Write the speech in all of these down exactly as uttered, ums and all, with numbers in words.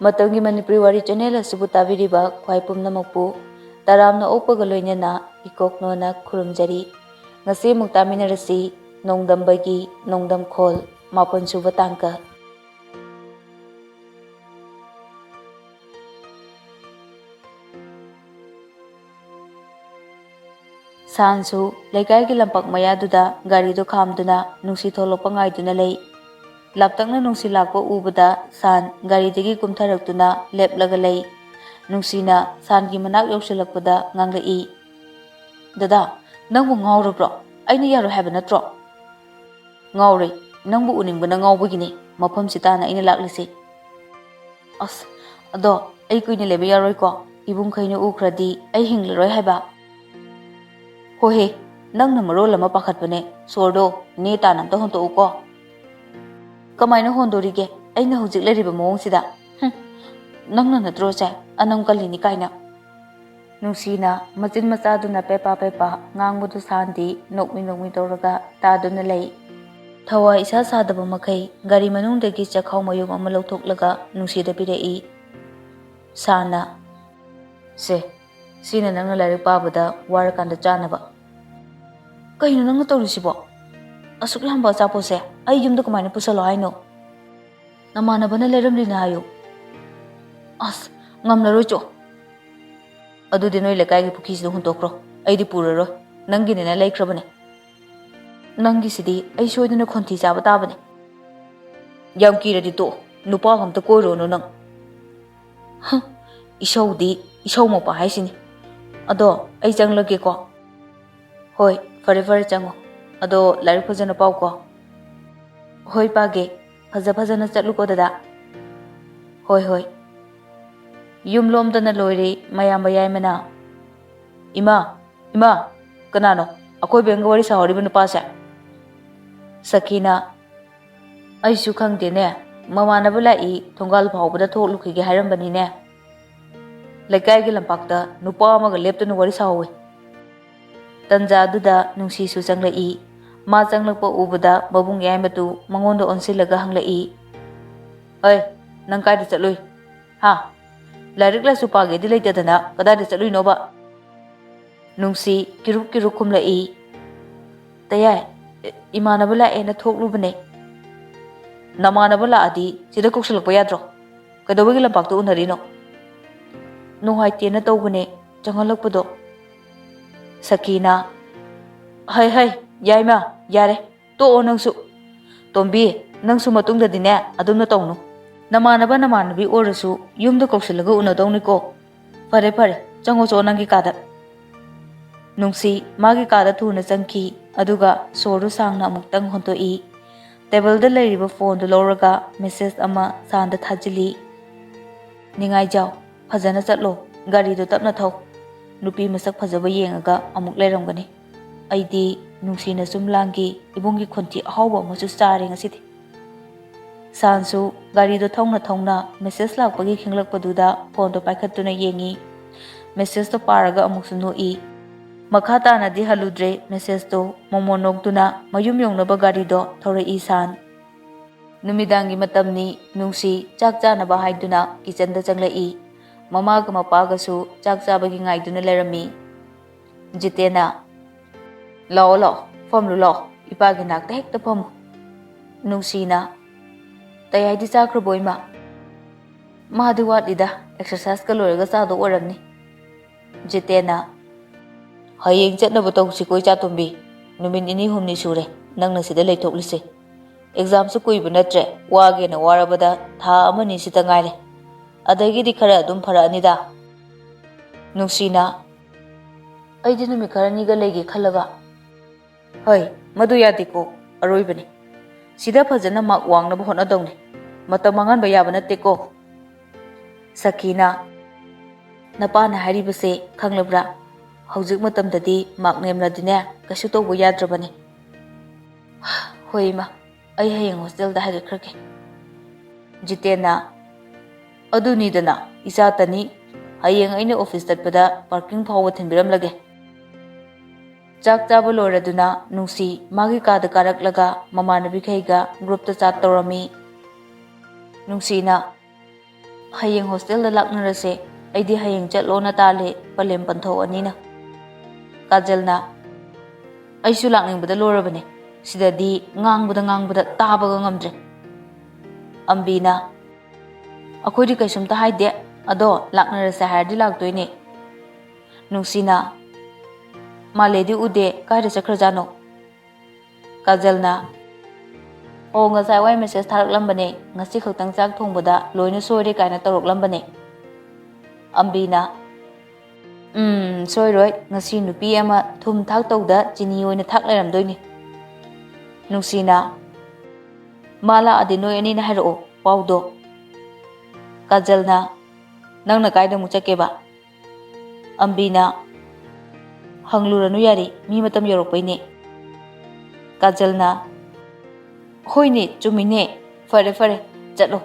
ꯃꯇꯝꯒꯤ ꯃꯅꯤꯄꯨꯔꯤ ꯋꯥꯔꯤ ꯆꯦꯅꯦꯜ ꯑꯁꯤꯕꯨ ꯇꯥꯕꯤꯔꯤꯕ ꯈ꯭ꯋꯥꯏ ꯄꯨꯝꯅꯃꯛꯄꯨ ꯇꯔꯥꯝꯅ ꯑꯣꯛꯄꯒ ꯂꯣꯏꯅꯅ ꯏꯀꯣꯛꯅꯣꯅ ꯈꯨꯔꯨꯝꯖꯔꯤ꯫ ꯉꯁꯤ ꯑꯃꯨꯛ ꯇꯥꯃꯤꯟꯅꯔꯁꯤ ꯅꯣꯡꯗꯝꯕꯒꯤ ꯅꯣꯡꯗꯝꯈꯣꯜ ꯃꯥꯄꯟ ꯁꯨꯕ ꯇꯥꯡꯀꯛ꯫ ꯁꯥꯟꯁꯨ ꯂꯩꯀꯥꯏꯒꯤ ꯂꯝꯄꯥꯛ ꯃꯌꯥꯗꯨꯗ ꯒꯥꯔꯤꯗꯨ ꯈꯥꯝꯗꯨꯅ ꯅꯨꯡꯁꯤ ꯊꯣꯛꯂꯛꯄ ꯉꯥꯏꯗꯨꯅ ꯂꯩ꯫ ꯂꯥꯞꯇꯛꯅ ꯅꯨꯡꯁꯤ ꯂꯥꯛꯄ ꯎꯕꯗ ꯁꯥꯟ ꯒꯥꯔꯤꯗꯒꯤ ꯀꯨꯝꯊꯔꯛꯇꯨꯅ ꯂꯦꯞꯂꯒ ꯂꯩ꯫ ꯅꯨꯡꯁꯤꯅ ꯁꯥꯟꯒꯤ ꯃꯅꯥꯛ ꯌꯧꯁꯤꯜꯂꯛꯄꯗ ꯉꯥꯡꯂꯛꯏ, "ꯗꯗꯥ, ꯅꯪꯕꯨ ꯉꯥꯎꯔꯕ꯭ꯔꯣ? ꯑꯩꯅ ꯌꯥꯔꯣꯏ ꯍꯥꯏꯕ ꯅꯠꯇ꯭ꯔꯣ?" "ꯉꯥꯎꯔꯦ, ꯅꯪꯕꯨ ꯎꯅꯤꯡꯕꯅ ꯉꯥꯎꯕꯒꯤꯅꯤ ꯃꯐꯝꯁꯤ ꯇꯥꯅ ꯑꯩꯅ ꯂꯥꯛꯂꯤꯁꯤ꯫" "ꯑꯁ, ꯑꯗꯣ ꯑꯩ ꯀꯨꯏꯅ ꯂꯩꯕ ꯌꯥꯔꯣꯏꯀꯣ? ꯏꯕꯨꯡꯈꯩꯅ ꯎꯈ꯭ꯔꯗꯤ ꯑꯩ ꯍꯤꯡꯂꯔꯣꯏ ꯍꯥꯏꯕ꯫" "ꯍꯣꯍꯦ, ꯅꯪꯅ ꯃꯔꯣꯜ ꯑꯃ ꯄꯥꯈꯠꯄꯅꯦ꯫ ꯁꯣꯔꯗꯣ ꯅꯦ ꯇꯥꯅ ꯑꯝꯇ ꯍꯣꯟꯇꯣꯛꯎꯀꯣ꯫" "ꯀꯃꯥꯏꯅ ꯍꯣꯟꯗꯣꯔꯤꯒꯦ ꯑꯩꯅ ꯍꯧꯖꯤꯛ ꯂꯩꯔꯤꯕ ꯃꯑꯣꯡꯁꯤꯗ? ꯍꯨꯝ, ꯅꯪꯅ ꯅꯠꯇ꯭ꯔꯣ ꯁꯦ ꯑꯅꯝ ꯀꯜꯂꯤꯅꯤ ꯀꯥꯏꯅ?" ꯅꯨꯡꯁꯤꯅ ꯃꯆꯤꯟ ꯃꯆꯥꯗꯨꯅ ꯄꯦꯄꯥ ꯄꯦꯄꯥ ꯉꯥꯡꯕꯗꯨ ꯁꯥꯟꯗꯤ ꯅꯣꯛꯃꯤ ꯅꯣꯛꯃꯤ ꯇꯧꯔꯒ ꯇꯥꯗꯨꯅ ꯂꯩ꯫ ꯊꯋꯥꯏ ꯏꯁꯥ ꯁꯥꯗꯕ ꯃꯈꯩ ꯒꯥꯔꯤ ꯃꯅꯨꯡꯗꯒꯤ ꯆꯈꯥꯎ ꯃꯌꯨꯝ ꯑꯃ ꯂꯧꯊꯣꯛꯂꯒ ꯅꯨꯡꯁꯤꯗ ꯄꯤꯔꯛꯏ꯫ ꯁꯥꯟꯅ, "ꯁꯦ, ꯁꯤꯅ ꯅꯪꯅ ꯂꯥꯏꯔꯤꯛ ꯄꯥꯕꯗ ꯋꯥꯔꯀꯥꯟꯗ ꯆꯥꯅꯕ꯫" "ꯀꯩꯅꯣ ꯅꯪꯅ ꯇꯧꯔꯤꯁꯤꯕꯣ? ꯑꯁꯨꯛ ꯌꯥꯝꯕ ꯑꯆꯥꯄꯣꯠꯁꯦ ꯑꯩ ꯌꯨꯝꯗ ꯀꯃꯥꯏꯅ ꯄꯨꯁꯜꯂꯣ ꯍꯥꯏꯅꯣ?" "ꯅꯃꯥꯟꯅꯕꯅ ꯂꯩꯔꯝꯂꯤꯅ ꯍꯥꯏꯌꯨ꯫" "ꯑꯁ, ꯉꯝꯂꯔꯣꯏ ꯆꯣ꯫" "ꯑꯗꯨꯗꯤ ꯅꯣꯏ ꯂꯩꯀꯥꯏꯒꯤ ꯄꯨꯈ꯭ꯔꯤꯁꯤꯗ ꯍꯨꯟꯇꯣꯛꯈ꯭ꯔꯣ, ꯑꯩꯗꯤ ꯄꯨꯔꯔꯣꯏ꯫ ꯅꯪꯒꯤꯅꯦꯅ ꯂꯩꯈ꯭ꯔꯕꯅꯦ꯫" "ꯅꯪꯒꯤꯁꯤꯗꯤ ꯑꯩ ꯁꯣꯏꯗꯅ ꯈꯣꯟꯊꯤ ꯆꯥꯕ ꯇꯥꯕꯅꯦ꯫" "ꯌꯥꯝ ꯀꯤꯔꯗꯤ ꯇꯣꯛꯑꯣ, ꯅꯨꯄꯥꯒ ꯑꯝꯇ ꯀꯣꯏꯔꯨꯔꯅꯨ ꯅꯪ꯫" "ꯍ, ꯏꯁꯧꯗꯤ ꯏꯁꯧ ꯃꯄꯥ ꯍꯥꯏꯁꯤꯅꯤ꯫ ꯑꯗꯣ ꯑꯩ ꯆꯪꯂꯒꯦꯀꯣ꯫" "ꯍꯣꯏ, ꯐꯔꯦ ꯐꯔꯦ, ꯆꯪꯉꯣ꯫ ꯑꯗꯣ ꯂꯥꯏꯔꯤꯛ ꯐꯖꯅ ꯄꯥꯎꯀꯣ꯫" "ꯍꯣꯏ, ꯄꯥꯒꯦ꯫ ꯐꯖ ꯐꯖꯅ ꯆꯠꯂꯨꯀꯣ ꯗꯗꯥ꯫" "ꯍꯣꯏ ꯍꯣꯏ꯫" ꯌꯨꯝ ꯂꯣꯝꯗꯅ ꯂꯣꯏꯔꯦ ꯃꯌꯥꯝꯕ ꯌꯥꯏꯃꯅ꯫ "ꯏꯃꯥ, ꯏꯃꯥ, ꯀꯅꯥꯅꯣ ꯑꯩꯈꯣꯏ ꯕꯦꯝꯒ ꯋꯥꯔꯤ ꯁꯥꯍꯧꯔꯤꯕ ꯅꯨꯄꯥꯁꯦ?" ꯁꯈꯤꯅ, "ꯑꯩꯁꯨ ꯈꯪꯗꯦꯅꯦ, ꯃꯃꯥꯟꯅꯕ ꯂꯥꯛꯏ, ꯊꯣꯡꯒꯥꯜ ꯐꯥꯎꯕꯗ ꯊꯣꯛꯂꯨꯈꯤꯒꯦ ꯍꯥꯏꯔꯝꯕꯅꯤꯅꯦ꯫ ꯂꯩꯀꯥꯏꯒꯤ ꯂꯝꯄꯥꯛꯇ ꯅꯨꯄꯥ ꯑꯃꯒ ꯂꯦꯞꯇꯨꯅ ꯋꯥꯔꯤ ꯁꯥꯍꯧꯋꯤ꯫" ꯇꯟꯖꯥ ꯑꯗꯨꯗ ꯅꯨꯡꯁꯤꯁꯨ ꯆꯪꯂꯛꯏ꯫ ꯃꯥ ꯆꯪꯂꯛꯄ ꯎꯕꯗ ꯃꯕꯨꯡ ꯌꯥꯏꯃꯗꯨ ꯃꯉꯣꯟꯗ ꯑꯣꯟꯁꯤꯜꯂꯒ ꯍꯪꯂꯛꯏ, "ꯑꯩ, ꯅꯪ ꯀꯥꯏꯗ ꯆꯠꯂꯨꯏ?" ꯍꯥ? ꯂꯥꯏꯔꯤꯛ ꯂꯥꯏꯁꯨ ꯄꯥꯒꯦꯗꯤ ꯂꯩꯇꯗꯅ ꯀꯗꯥꯏꯗ ꯆꯠꯂꯨꯏꯅꯣꯕ? ꯅꯨꯡꯁꯤ ꯀꯤꯔꯨꯛ ꯀꯤꯔꯨꯛ ꯈꯨꯝꯂꯛꯏ꯫ "ꯇꯌꯥꯏ, ꯏꯃꯥꯟꯅꯕ ꯂꯥꯛꯑꯦꯅ ꯊꯣꯛꯂꯨꯕꯅꯦ꯫" "ꯅꯃꯥꯟꯅꯕ ꯂꯥꯛꯑꯗꯤ ꯁꯤꯗ ꯀꯧꯁꯤꯜꯂꯛꯄ ꯌꯥꯗ꯭ꯔꯣ? ꯀꯩꯗꯧꯕꯒꯤ ꯂꯝꯄꯥꯛꯇ ꯎꯅꯔꯤꯅꯣ?" "ꯅꯨꯡꯉꯥꯏꯇꯦꯅ ꯇꯧꯕꯅꯦ, ꯆꯪꯍꯜꯂꯛꯄꯗꯣ꯫" ꯁꯀꯤꯅꯥ, "ꯍꯩ ꯍꯩ, ꯌꯥꯏꯃ, ꯌꯥꯔꯦ, ꯇꯣꯛꯑꯣ ꯅꯪꯁꯨ꯫ ꯇꯣꯝꯕꯤ, ꯅꯪꯁꯨ ꯃꯇꯨꯡꯗꯗꯤꯅꯦ ꯑꯗꯨꯝꯅ ꯇꯧꯅꯨ꯫ ꯅꯃꯥꯟꯅꯕ ꯅꯃꯥꯟꯅꯕꯤ ꯑꯣꯏꯔꯁꯨ ꯌꯨꯝꯗ ꯀꯧꯁꯤꯜꯂꯒ ꯎꯅꯗꯧꯅꯤꯀꯣ꯫ ꯐꯔꯦ ꯐꯔꯦ, ꯆꯪꯉꯣ ꯆꯣ ꯅꯪꯒꯤ ꯀꯥꯗ꯫" ꯅꯨꯡꯁꯤ ꯃꯥꯒꯤ ꯀꯥꯗ ꯊꯨꯅ ꯆꯪꯈꯤ, ꯑꯗꯨꯒ ꯁꯣꯔꯗꯨ ꯁꯥꯡꯅ ꯑꯃꯨꯛꯇꯪ ꯍꯣꯟꯇꯣꯛꯏ꯫ ꯇꯦꯕꯜꯗ ꯂꯩꯔꯤꯕ ꯐꯣꯟꯗꯨ ꯂꯧꯔꯒ ꯃꯦꯁꯦꯖ ꯑꯃ ꯁꯥꯟꯗ ꯊꯥꯖꯤꯜꯂꯤ꯫ "ꯅꯤꯡꯉꯥꯏꯖꯥꯎ, ꯐꯖꯅ ꯆꯠꯂꯣ, ꯒꯥꯔꯤꯗꯣ ꯇꯞꯅ ꯊꯧ꯫ ꯅꯨꯄꯤ ꯃꯁꯛ ꯐꯖꯕ ꯌꯦꯡꯉꯒ ꯑꯃꯨꯛ ꯂꯩꯔꯝꯒꯅꯤ꯫ ꯑꯩꯗꯤ ꯅꯨꯡꯁꯤꯅ ꯁꯨꯝ ꯂꯥꯡꯈꯤ, ꯏꯕꯨꯡꯒꯤ ꯈꯣꯟꯊꯤ ꯑꯍꯥꯎꯕ ꯑꯃꯁꯨ ꯆꯥꯔꯦ ꯉꯁꯤꯗꯤ꯫" ꯁꯥꯟꯁꯨ ꯒꯥꯔꯤꯗꯣ ꯊꯧꯅ ꯊꯧꯅ ꯃꯦꯁꯦꯖ ꯂꯥꯛꯄꯒꯤ ꯈꯤꯡꯂꯛꯄꯗꯨꯗ ꯐꯣꯟꯗꯣ ꯄꯥꯏꯈꯠꯇꯨꯅ ꯌꯦꯡꯉꯤ꯫ ꯃꯦꯁꯦꯖꯇꯣ ꯄꯥꯔꯒ ꯑꯃꯨꯛꯁꯨ ꯅꯣꯛꯏ꯫ ꯃꯈꯥ ꯇꯥꯅꯗꯤ ꯍꯜꯂꯨꯗ꯭ꯔꯦ ꯃꯦꯁꯦꯖꯇꯣ꯫ ꯃꯣꯃꯣꯟ ꯅꯣꯛꯇꯨꯅ ꯃꯌꯨꯝ ꯌꯧꯅꯕ ꯒꯥꯔꯤꯗꯣ ꯊꯧꯔꯛꯏ ꯁꯥꯟ꯫ ꯅꯨꯃꯤꯗꯥꯡꯒꯤ ꯃꯇꯝꯅꯤ꯫ ꯅꯨꯡꯁꯤ ꯆꯥꯛ ꯆꯥꯅꯕ ꯍꯥꯏꯗꯨꯅ ꯀꯤꯆꯟꯗ ꯆꯪꯂꯛꯏ꯫ ꯃꯃꯥꯒ ꯃꯄꯥꯒꯁꯨ ꯆꯥꯛ ꯆꯥꯕꯒꯤ ꯉꯥꯏꯗꯨꯅ ꯂꯩꯔꯝꯃꯤ꯫ ꯖꯤꯇꯦꯟꯅ, "ꯂꯥꯛꯑꯣ, ꯂꯥꯛꯑꯣ, ꯐꯝꯂꯨ ꯂꯥꯛꯑꯣ, ꯏꯄꯥꯒꯤ ꯅꯥꯛꯇ ꯍꯦꯛꯇ ꯐꯝꯃꯨ꯫" ꯅꯨꯡꯁꯤꯅ, "ꯇꯌꯥꯏꯗꯤ ꯆꯥꯈ꯭ꯔꯕꯣ, ꯏꯃꯥ?" "ꯃꯥꯗꯤ ꯋꯥꯠꯂꯤꯗ, ꯑꯦꯛꯁꯔꯁꯥꯏꯁꯀ ꯂꯣꯏꯔꯒ ꯆꯥꯗꯧ ꯑꯣꯏꯔꯝꯅꯤ꯫" ꯖꯤꯇꯦꯟꯅ, "ꯍꯌꯦꯡ ꯆꯠꯅꯕ ꯇꯧꯁꯤꯀꯣ, ꯏꯆꯥꯇꯣꯝꯕꯤ꯫ ꯅꯨꯃꯤꯠ ꯅꯤꯅꯤ ꯍꯨꯝꯅꯤ ꯁꯨꯔꯦ ꯅꯪꯅ ꯁꯤꯗ ꯂꯩꯊꯣꯛꯂꯤꯁꯦ꯫ ꯑꯦꯛꯖꯥꯝꯁꯨ ꯀꯨꯏꯕ ꯅꯠꯇ꯭ꯔꯦ, ꯋꯥꯒꯦꯅ ꯋꯥꯔꯕꯗ ꯊꯥ ꯑꯃꯅꯤ ꯁꯤꯇ ꯉꯥꯏꯔꯦ꯫ ꯑꯗꯒꯤꯗꯤ ꯈꯔ ꯑꯗꯨꯝ ꯐꯔꯛꯑꯅꯤꯗ꯫" ꯅꯨꯡꯁꯤꯅ, "ꯑꯩꯗꯤ ꯅꯨꯃꯤꯠ ꯈꯔꯅꯤꯒ ꯂꯩꯒꯦ ꯈꯜꯂꯒ꯫" "ꯍꯣꯏ, ꯃꯗꯨ ꯌꯥꯗꯦꯀꯣ, ꯑꯔꯣꯏꯕꯅꯤ꯫ ꯁꯤꯗ ꯐꯖꯅ ꯃꯥꯔꯛ ꯋꯥꯡꯅꯕ ꯍꯣꯠꯅꯗꯧꯅꯤ꯫ ꯃꯇꯝ ꯃꯥꯡꯍꯟꯕ ꯌꯥꯕ ꯅꯠꯇꯦꯀꯣ꯫" ꯁꯈꯤꯅ, "ꯅꯄꯥꯅ ꯍꯥꯏꯔꯤꯕꯁꯦ ꯈꯪꯂꯕ꯭ꯔꯥ? ꯍꯧꯖꯤꯛ ꯃꯇꯝꯗꯗꯤ ꯃꯥꯔꯛ ꯅꯦꯝꯂꯗꯤꯅꯦ, ꯀꯩꯁꯨ ꯇꯧꯕ ꯌꯥꯗ꯭ꯔꯕꯅꯤ꯫" "ꯍꯣꯏ ꯏꯃꯥ, ꯑꯩ ꯍꯌꯦꯡ ꯍꯣꯁꯇꯦꯜꯗ ꯍꯥꯏꯒꯠꯈ꯭ꯔꯒꯦ꯫" ꯖꯤꯇꯦꯟꯅ, "ꯑꯗꯨꯅꯤꯗꯅ, ꯏꯆꯥꯇꯅꯤ꯫ ꯍꯌꯦꯡ ꯑꯩꯅ ꯑꯣꯐꯤꯁ ꯆꯠꯄꯗ ꯄꯥꯔꯀꯤꯡ ꯐꯥꯎꯕ ꯊꯤꯟꯕꯤꯔꯝꯂꯒꯦ꯫" ꯆꯥꯛ ꯆꯥꯕ ꯂꯣꯏꯔꯗꯨꯅ ꯅꯨꯡꯁꯤ ꯃꯥꯒꯤ ꯀꯥꯗ ꯀꯥꯔꯛꯂꯒ ꯃꯃꯥꯟꯅꯕꯤꯈꯩꯒ ꯒ꯭ꯔꯨꯞꯇ ꯆꯥꯠ ꯇꯧꯔꯝꯃꯤ꯫ ꯅꯨꯡꯁꯤꯅ, "ꯍꯌꯦꯡ ꯍꯣꯁꯇꯦꯜꯗ ꯂꯥꯛꯅꯔꯁꯦ, ꯑꯩꯗꯤ ꯍꯌꯦꯡ ꯆꯠꯂꯣꯅ ꯇꯥꯜꯂꯦ ꯄꯂꯦꯝ ꯄꯟꯊꯧ ꯑꯅꯤꯅ꯫" ꯀꯥꯖꯜꯅ, "ꯑꯩꯁꯨ ꯂꯥꯛꯅꯤꯡꯕꯗ ꯂꯣꯏꯔꯕꯅꯦ, ꯁꯤꯗꯗꯤ ꯉꯥꯡꯕꯗ ꯉꯥꯡꯕꯗ ꯇꯥꯕꯒ ꯉꯝꯗ꯭ꯔꯦ꯫" ꯑꯝꯕꯤꯅ, "ꯑꯩꯈꯣꯏꯗꯤ ꯀꯩꯁꯨꯝꯇ ꯍꯥꯏꯗꯦ, ꯑꯗꯣ ꯂꯥꯛꯅꯔꯁꯦ ꯍꯥꯏꯔꯗꯤ ꯂꯥꯛꯇꯣꯏꯅꯦ꯫" ꯅꯨꯡꯁꯤꯅ, "ꯃꯥꯂꯦꯗꯤ ꯎꯗꯦ, ꯀꯥꯏꯗ ꯆꯠꯈ꯭ꯔꯖꯥꯠꯅꯣ?" ꯀꯥꯖꯜꯅ, "ꯑꯣ, ꯉꯁꯥꯏ ꯋꯥꯏ ꯃꯦꯁꯦꯖ ꯊꯥꯔꯛꯂꯝꯕꯅꯦ, ꯉꯁꯤ ꯈꯛꯇꯪ ꯆꯥꯛ ꯊꯣꯡꯕꯗ ꯂꯣꯏꯅ ꯁꯣꯏꯔꯦ ꯀꯥꯏꯅ ꯇꯧꯔꯛꯂꯝꯕꯅꯦ꯫" ꯑꯝꯕꯤꯅ, "ꯎꯝ, ꯁꯣꯏꯔꯣꯏ, ꯉꯁꯤ ꯅꯨꯄꯤ ꯑꯃ ꯊꯨꯝ ꯊꯥꯛ ꯇꯧꯗ ꯆꯤꯅꯤ ꯑꯣꯏꯅ ꯊꯥꯛ ꯂꯩꯔꯝꯗꯣꯏꯅꯤ꯫" ꯅꯨꯡꯁꯤꯅ, "ꯃꯥ ꯂꯥꯛꯑꯗꯤ ꯅꯣꯏ ꯑꯅꯤꯅ ꯍꯥꯏꯔꯛꯑꯣ ꯄꯥꯎꯗꯣ꯫" ꯀꯥꯖꯜꯅ, "ꯅꯪꯅ ꯀꯥꯏꯗ ꯑꯃꯨꯛ ꯆꯠꯀꯦꯕ?" ꯑꯝꯕꯤꯅ, "ꯍꯪꯂꯨꯔꯅꯨ ꯌꯥꯔꯤ, ꯃꯤ ꯃꯇꯝ ꯌꯧꯔꯛꯄꯩꯅꯦ꯫" ꯀꯥꯖꯜꯅ, "ꯍꯣꯏꯅꯦ, ꯆꯨꯝꯃꯤꯅꯦ, ꯐꯔꯦ ꯐꯔꯦ, ꯆꯠꯂꯣ,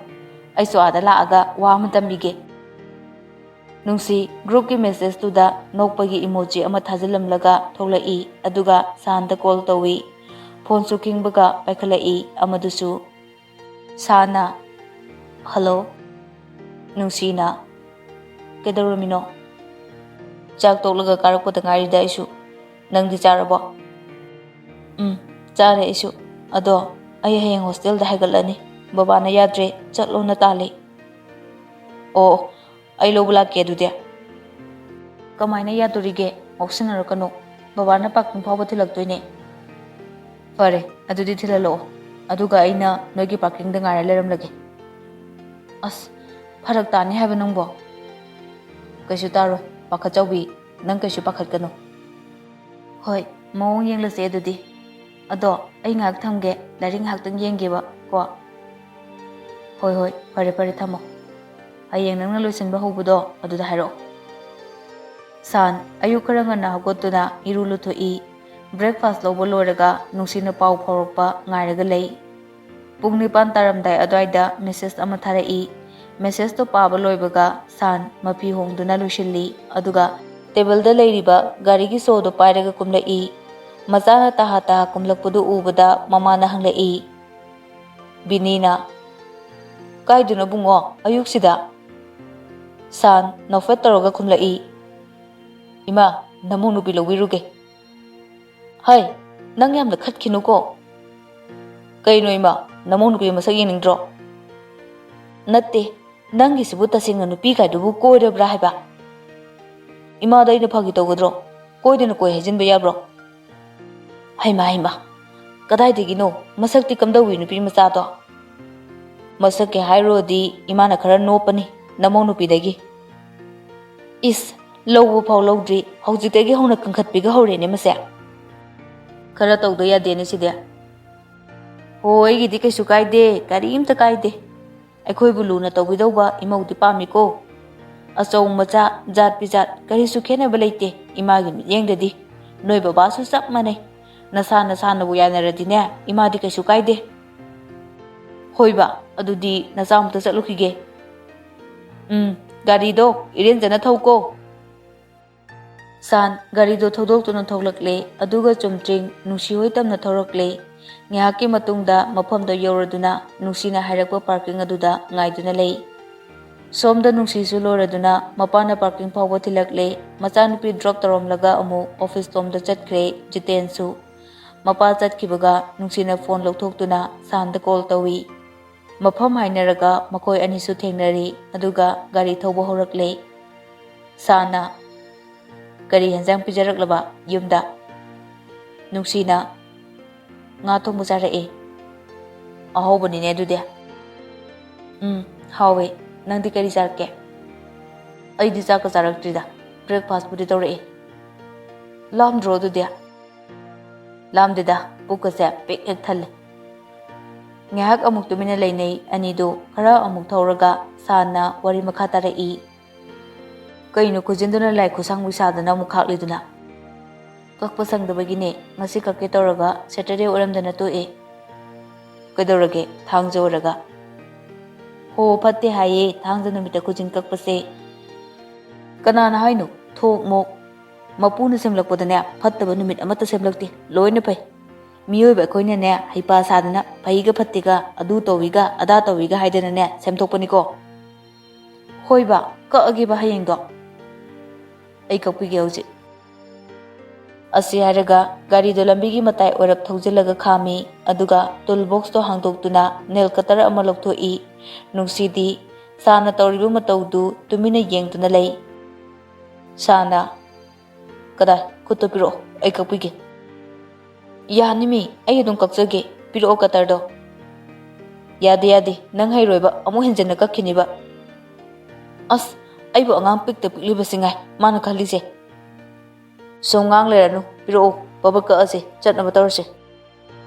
ꯑꯩꯁꯨ ꯑꯥꯗ ꯂꯥꯛꯑꯒ ꯋꯥ ꯑꯃ ꯇꯝꯕꯤꯒꯦ꯫" ꯅꯨꯡꯁꯤ ꯒ꯭ꯔꯨꯞꯀꯤ ꯃꯦꯁꯦꯖꯇꯨꯗ ꯅꯣꯛꯄꯒꯤ ꯏꯃꯣꯖꯤ ꯑꯃ ꯊꯥꯖꯤꯜꯂꯝꯂꯒ ꯊꯣꯛꯂꯛꯏ, ꯑꯗꯨꯒ ꯁꯥꯟꯗ ꯀꯣꯜ ꯇꯧꯏ꯫ ꯐꯣꯟꯁꯨ ꯈꯤꯡꯕꯒ ꯄꯥꯏꯈꯠꯂꯛꯏ ꯑꯃꯗꯨꯁꯨ꯫ ꯁꯥꯟꯅ, "ꯍꯜꯂꯣ꯫" ꯅꯨꯡꯁꯤꯅ, "ꯀꯩꯗꯧꯔꯝꯃꯤꯅꯣ?" "ꯆꯥꯛ ꯇꯣꯛꯂꯒ ꯀꯥꯔꯛꯄꯗ ꯉꯥꯏꯔꯤꯗ ꯑꯩꯁꯨ꯫ ꯅꯪꯗꯤ ꯆꯥꯔꯕꯣ?" "ꯎꯝ, ꯆꯥꯔꯦ ꯑꯩꯁꯨ꯫ ꯑꯗꯣ ꯑꯩ ꯍꯌꯦꯡ ꯍꯣꯁꯇꯦꯜꯗ ꯍꯥꯏꯒꯠꯂꯅꯤ꯫ ꯕꯕꯥꯅ ꯌꯥꯗ꯭ꯔꯦ, ꯆꯠꯂꯣꯅ ꯇꯥꯜꯂꯤ꯫" "ꯑꯣ, ꯑꯩ ꯂꯧꯕ ꯂꯥꯛꯀꯦ ꯑꯗꯨꯗꯤ꯫" "ꯀꯃꯥꯏꯅ ꯌꯥꯗꯣꯔꯤꯒꯦ? ꯉꯥꯎꯁꯤꯟꯅꯔꯛꯀꯅꯨ꯫ ꯕꯕꯥꯅ ꯄꯥꯔꯀꯤꯡ ꯐꯥꯎꯕ ꯊꯤꯜꯂꯛꯇꯣꯏꯅꯦ꯫" "ꯐꯔꯦ, ꯑꯗꯨꯗꯤ ꯊꯤꯜꯍꯜꯂꯛꯑꯣ꯫ ꯑꯗꯨꯒ ꯑꯩꯅ ꯅꯣꯏꯒꯤ ꯄꯥꯔꯀꯤꯡꯗ ꯉꯥꯏꯔ ꯂꯩꯔꯝꯂꯒꯦ꯫" "ꯑꯁ, ꯐꯔꯛ ꯇꯥꯅꯤ ꯍꯥꯏꯕ ꯅꯪꯕꯣ?" "ꯀꯩꯁꯨ ꯇꯥꯔꯣꯏ, ꯄꯥꯈꯠꯆꯧꯕꯤ, ꯅꯪ ꯀꯩꯁꯨ ꯄꯥꯈꯠꯀꯅꯨ꯫" "ꯍꯣꯏ, ꯃꯑꯣꯡ ꯌꯦꯡꯂꯁꯦ ꯑꯗꯨꯗꯤ꯫ ꯑꯗꯣ ꯑꯩ ꯉꯥꯏꯍꯥꯛ ꯊꯝꯒꯦ, ꯂꯥꯏꯔꯤꯛ ꯉꯥꯏꯍꯥꯛꯇꯪ ꯌꯦꯡꯒꯦꯕ ꯀꯣ꯫" "ꯍꯣꯏ, ꯍꯣꯏ, ꯐꯔꯦ, ꯐꯔꯦ, ꯊꯝꯃꯣ꯫ ꯍꯌꯦꯡ ꯅꯪꯅ ꯂꯣꯏꯁꯤꯟꯕ ꯍꯧꯕꯗꯣ ꯑꯗꯨꯗ ꯍꯥꯏꯔꯛꯑꯣ꯫" ꯁꯥꯟ ꯑꯌꯨꯛ ꯈꯔ ꯉꯟꯅ ꯍꯧꯒꯠꯇꯨꯅ ꯏꯔꯨ ꯂꯨꯊꯣꯛꯏ꯫ ꯕ꯭ꯔꯦꯛꯐꯥꯁ ꯂꯧꯕ ꯂꯣꯏꯔꯒ ꯅꯨꯡꯁꯤꯅ ꯄꯥꯎ ꯐꯥꯎꯔꯛꯄ ꯉꯥꯏꯔꯒ ꯂꯩ꯫ ꯄꯨꯡ ꯅꯤꯄꯥꯟ ꯇꯥꯔꯝꯗꯥꯏ ꯑꯗꯨꯋꯥꯏꯗ ꯃꯦꯁꯦꯖ ꯑꯃ ꯊꯥꯔꯛꯏ꯫ ꯃꯦꯁꯦꯖꯇꯣ ꯄꯥꯕ ꯂꯣꯏꯕꯒ ꯁꯥꯟ ꯃꯐꯤ ꯍꯣꯡꯗꯨꯅ ꯂꯣꯏꯁꯤꯜꯂꯤ, ꯑꯗꯨꯒ ꯇꯦꯕꯜꯗ ꯂꯩꯔꯤꯕ ꯒꯥꯔꯤꯒꯤ ꯁꯣꯗꯣ ꯄꯥꯏꯔꯒ ꯀꯨꯝꯂꯛꯏ꯫ ꯃꯆꯥꯅ ꯇꯍꯥ ꯇꯍꯥ ꯀꯨꯝꯂꯛꯄꯗꯨ ꯎꯕꯗ ꯃꯃꯥꯅ ꯍꯪꯂꯛꯏ꯫ ꯕꯤꯅꯤꯅ, "ꯀꯥꯏꯗꯅꯣ ꯕꯨꯡꯉꯣ, ꯑꯌꯨꯛꯁꯤꯗ?" ꯁꯥꯟ ꯅꯣꯛꯐꯦꯠ ꯇꯧꯔꯒ ꯈꯨꯝꯂꯛꯏ, "ꯏꯃꯥ, ꯅꯃꯧ ꯅꯨꯄꯤ ꯂꯧꯕꯤꯔꯨꯒꯦ꯫" "ꯍꯩ, ꯅꯪ ꯌꯥꯝꯅ ꯈꯠꯈꯤꯅꯨꯀꯣ꯫" "ꯀꯩꯅꯣ ꯏꯃꯥ, ꯅꯃꯧ ꯅꯨꯄꯤ ꯃꯁꯛ ꯌꯦꯡꯅꯤꯡꯗ꯭ꯔꯣ?" "ꯅꯠꯇꯦ, ꯅꯪꯒꯤꯁꯤꯕꯨ ꯇꯁꯦꯡꯅ ꯅꯨꯄꯤ ꯀꯥꯏꯗꯨꯕꯨ ꯀꯣꯏꯔꯕ꯭ꯔꯥ ꯍꯥꯏꯕ?" "ꯏꯃꯥꯗ ꯑꯩꯅ ꯐꯥꯒꯤ ꯇꯧꯒꯗ꯭ꯔꯣ? ꯀꯣꯏꯗꯅ ꯀꯣꯏ ꯍꯥꯏꯖꯤꯟꯕ ꯌꯥꯕ꯭ꯔꯣ?" "ꯍꯩꯃꯥ, ꯍꯩꯃꯥ, ꯀꯗꯥꯏꯗꯒꯤꯅꯣ? ꯃꯁꯛꯇꯤ ꯀꯝꯗꯧꯏ ꯅꯨꯄꯤ ꯃꯆꯥꯗꯣ?" "ꯃꯁꯛꯀꯤ ꯍꯥꯏꯔꯨꯔꯗꯤ ꯏꯃꯥꯅ ꯈꯔ ꯅꯣꯞꯄꯅꯤ ꯅꯃꯧ ꯅꯨꯄꯤꯗꯒꯤ꯫" "ꯏꯁ, ꯂꯧꯕ ꯐꯥꯎ ꯂꯧꯗ꯭ꯔꯤ, ꯍꯧꯖꯤꯛꯇꯒꯤ ꯍꯧꯅ ꯀꯟꯈꯠꯄꯤꯒ ꯍꯧꯔꯦꯅꯦ ꯃꯁꯦ꯫ ꯈꯔ ꯇꯧꯗ ꯌꯥꯗꯦꯅꯦ ꯁꯤꯗꯤ꯫" "ꯍꯣ, ꯑꯩꯒꯤꯗꯤ ꯀꯩꯁꯨ ꯀꯥꯏꯗꯦ, ꯀꯔꯤꯝꯇ ꯀꯥꯏꯗꯦ꯫ ꯑꯩꯈꯣꯏꯕꯨ ꯂꯨꯅ ꯇꯧꯕꯤꯗꯧꯕ ꯏꯃꯧꯗꯤ ꯄꯥꯝꯃꯤꯀꯣ꯫ ꯑꯆꯧ ꯃꯆꯥ, ꯖꯥꯠ ꯄꯤꯖꯥꯠ ꯀꯔꯤꯁꯨ ꯈꯦꯠꯅꯕ ꯂꯩꯇꯦ ꯏꯃꯥꯒꯤ ꯃꯤꯠꯌꯦꯡꯗꯗꯤ꯫ ꯅꯣꯏ ꯕꯕꯥꯁꯨ ꯆꯞ ꯃꯥꯟꯅꯩ꯫ ꯅꯁꯥ ꯅꯁꯥꯅꯕꯨ ꯌꯥꯅꯔꯗꯤꯅꯦ, ꯏꯃꯥꯗꯤ ꯀꯩꯁꯨ ꯀꯥꯏꯗꯦ꯫" "ꯍꯣꯏꯕ, ꯑꯗꯨꯗꯤ ꯅꯆꯥ ꯑꯃꯨꯛꯇ ꯆꯠꯂꯨꯈꯤꯒꯦ꯫" "ꯎꯝ, ꯒꯥꯔꯤꯗꯣ ꯏꯔꯦꯟꯖꯅ ꯊꯧꯀꯣ꯫" ꯁꯥꯟ ꯒꯥꯔꯤꯗꯣ ꯊꯧꯗꯣꯛꯇꯨꯅ ꯊꯣꯛꯂꯛꯂꯦ, ꯑꯗꯨꯒ ꯆꯨꯝꯇ꯭ꯔꯤꯡ ꯅꯨꯡꯁꯤ ꯍꯣꯏ ꯇꯝꯅ ꯊꯧꯔꯛꯂꯦ꯫ ꯉꯥꯏꯍꯥꯛꯀꯤ ꯃꯇꯨꯡꯗ ꯃꯐꯝꯗ ꯌꯧꯔꯗꯨꯅ ꯅꯨꯡꯁꯤꯅ ꯍꯥꯏꯔꯛꯄ ꯄꯥꯔꯀꯤꯡ ꯑꯗꯨꯗ ꯉꯥꯏꯗꯨꯅ ꯂꯩ꯫ ꯁꯣꯝꯗ ꯅꯨꯡꯁꯤꯁꯨ ꯂꯣꯏꯔꯗꯨꯅ ꯃꯄꯥꯅ ꯄꯥꯔꯀꯤꯡ ꯐꯥꯎꯕ ꯊꯤꯜꯂꯛꯂꯦ꯫ ꯃꯆꯥꯅꯨꯄꯤ ꯗ꯭ꯔꯣꯞ ꯇꯧꯔꯝꯂꯒ ꯑꯃꯨꯛ ꯑꯣꯐꯤꯁ ꯂꯣꯝꯗ ꯆꯠꯈ꯭ꯔꯦ ꯖꯤꯇꯦꯟꯁꯨ꯫ ꯃꯄꯥ ꯆꯠꯈꯤꯕꯒ ꯅꯨꯡꯁꯤꯅ ꯐꯣꯟ ꯂꯧꯊꯣꯛꯇꯨꯅ ꯁꯥꯟꯗ ꯀꯣꯜ ꯇꯧꯏ꯫ ꯃꯐꯝ ꯍꯥꯏꯅꯔꯒ ꯃꯈꯣꯏ ꯑꯅꯤꯁꯨ ꯊꯦꯡꯅꯔꯤ, ꯑꯗꯨꯒ ꯒꯥꯔꯤ ꯊꯧꯕ ꯍꯧꯔꯛꯂꯦ꯫ ꯁꯥꯟꯅ, "ꯀꯔꯤ ꯍꯦꯟꯖꯥꯡ ꯄꯤꯖꯔꯛꯂꯕ ꯌꯨꯝꯗ?" ꯅꯨꯡꯁꯤꯅ, "ꯉꯥ ꯊꯣꯡꯕ ꯆꯥꯔꯛꯑꯦ꯫" "ꯑꯍꯥꯎꯕꯅꯤꯅꯦ ꯑꯗꯨꯗꯤ꯫" "ꯎꯝ, ꯍꯥꯎꯋꯦ꯫ ꯅꯪꯗꯤ ꯀꯔꯤ ꯆꯥꯔꯛꯀꯦ?" "ꯑꯩꯗꯤ ꯆꯥꯛꯀ ꯆꯥꯔꯛꯇ꯭ꯔꯤꯗ, ꯕ꯭ꯔꯦꯛꯐꯥꯁꯄꯨꯗꯤ ꯇꯧꯔꯛꯑꯦ꯫" "ꯂꯥꯝꯗ꯭ꯔꯣ ꯑꯗꯨꯗꯤ?" "ꯂꯥꯝꯗꯦꯗ, ꯄꯨꯛꯀꯁꯦ ꯄꯤꯛ ꯍꯦꯛ ꯊꯜꯂꯦ꯫" ꯉꯥꯏꯍꯥꯛ ꯑꯃꯨꯛ ꯇꯨꯃꯤꯟꯅ ꯂꯩꯅꯩ ꯑꯅꯤꯗꯨ꯫ ꯈꯔ ꯑꯃꯨꯛ ꯊꯧꯔꯒ ꯁꯥꯟꯅ ꯋꯥꯔꯤ ꯃꯈꯥ ꯇꯥꯔꯛꯏ꯫ "ꯀꯩꯅꯣ ꯈꯨꯖꯤꯟꯗꯨꯅ ꯂꯥꯏ ꯈꯨꯠꯁꯥꯡꯕꯤ ꯁꯥꯗꯅ ꯑꯃꯨꯛ ꯈꯥꯛꯂꯤꯗꯨꯅ?" "ꯀꯛꯄ ꯁꯪꯗꯕꯒꯤꯅꯦ, ꯉꯁꯤ ꯀꯛꯀꯦ ꯇꯧꯔꯒ ꯁꯦꯇꯔꯗꯦ ꯑꯣꯏꯔꯝꯗꯅ ꯇꯣꯛꯑꯦ꯫" "ꯀꯩꯗꯧꯔꯒꯦ, ꯊꯥꯡꯖ ꯑꯣꯏꯔꯒ?" "ꯍꯣ, ꯐꯠꯇꯦ ꯍꯥꯏꯌꯦ ꯊꯥꯡꯖ ꯅꯨꯃꯤꯠꯇ ꯈꯨꯖꯤꯟ ꯀꯛꯄꯁꯦ꯫" "ꯀꯅꯥꯅ ꯍꯥꯏꯅꯣ? ꯊꯣꯛ ꯃꯣꯛ꯫ ꯃꯄꯨꯅ ꯁꯦꯝꯂꯛꯄꯗꯅꯦ ꯐꯠꯇꯕ ꯅꯨꯃꯤꯠ ꯑꯃꯠꯇ ꯁꯦꯝꯂꯛꯇꯦ, ꯂꯣꯏꯅ ꯐꯩ꯫ ꯃꯤꯑꯣꯏꯕ ꯑꯩꯈꯣꯏꯅꯅꯦ ꯍꯩꯄꯥ ꯁꯥꯗꯅ ꯐꯩꯒ ꯐꯠꯇꯦꯒ, ꯑꯗꯨ ꯇꯧꯏꯒ ꯑꯗꯥ ꯇꯧꯏꯒ ꯍꯥꯏꯗꯅꯅꯦ ꯁꯦꯝꯗꯣꯛꯄꯅꯤꯀꯣ꯫" "ꯍꯣꯏꯕ, ꯀꯛꯑꯒꯦꯕ ꯍꯌꯦꯡꯗꯣ꯫ ꯑꯩ ꯀꯛꯄꯤꯒꯦ ꯍꯧꯖꯤꯛ꯫ ꯑꯁꯤ ꯍꯥꯏꯔꯒ ꯒꯥꯔꯤꯗꯣ ꯂꯝꯕꯤꯒꯤ ꯃꯇꯥꯏ ꯑꯣꯏꯔꯞ ꯊꯧꯖꯤꯜꯂꯒ ꯈꯥꯝꯃꯤ꯫ ꯑꯗꯨꯒ ꯇꯨꯜ ꯕꯣꯛꯁꯇꯣ ꯍꯥꯡꯗꯣꯛꯇꯨꯅ ꯅꯦꯜ ꯀꯇꯔ ꯑꯃ ꯂꯧꯊꯣꯛꯏ꯫ ꯅꯨꯡꯁꯤꯗꯤ ꯁꯥꯅ ꯇꯧꯔꯤꯕ ꯃꯇꯧꯗꯨ ꯇꯨꯃꯤꯟꯅ ꯌꯦꯡꯗꯨꯅ ꯂꯩ꯫ ꯁꯥꯅ, "ꯀꯗꯥꯏ? ꯈꯨꯠꯇꯣ ꯄꯤꯔꯛꯑꯣ, ꯑꯩ ꯀꯛꯄꯤꯒꯦ"꯫ "ꯌꯥꯅꯤꯃꯤ, ꯑꯩ ꯑꯗꯨꯝ ꯀꯛꯆꯒꯦ, ꯄꯤꯔꯛꯑꯣ ꯀꯇꯔꯗꯣ"꯫ "ꯌꯥꯗꯦ, ꯌꯥꯗꯦ, ꯅꯪ ꯍꯩꯔꯣꯏꯕ, ꯑꯃꯨꯛ ꯍꯦꯟꯖꯟꯅ ꯀꯛꯈꯤꯅꯤꯕ"꯫ "ꯑꯁ, ꯑꯩꯕꯨ ꯑꯉꯥꯡ ꯄꯤꯛꯇ ꯄꯤꯛꯂꯤꯕꯁꯤ ꯉꯥꯏ ꯃꯥꯅ ꯈꯜꯂꯤꯁꯦ"꯫ "ꯁꯨꯝ ꯉꯥꯡ ꯂꯩꯔꯅꯨ, ꯄꯤꯔꯛꯑꯣ, ꯕꯕꯠ ꯀꯛꯑꯁꯦ, ꯆꯠꯅꯕ ꯇꯧꯔꯁꯦ"꯫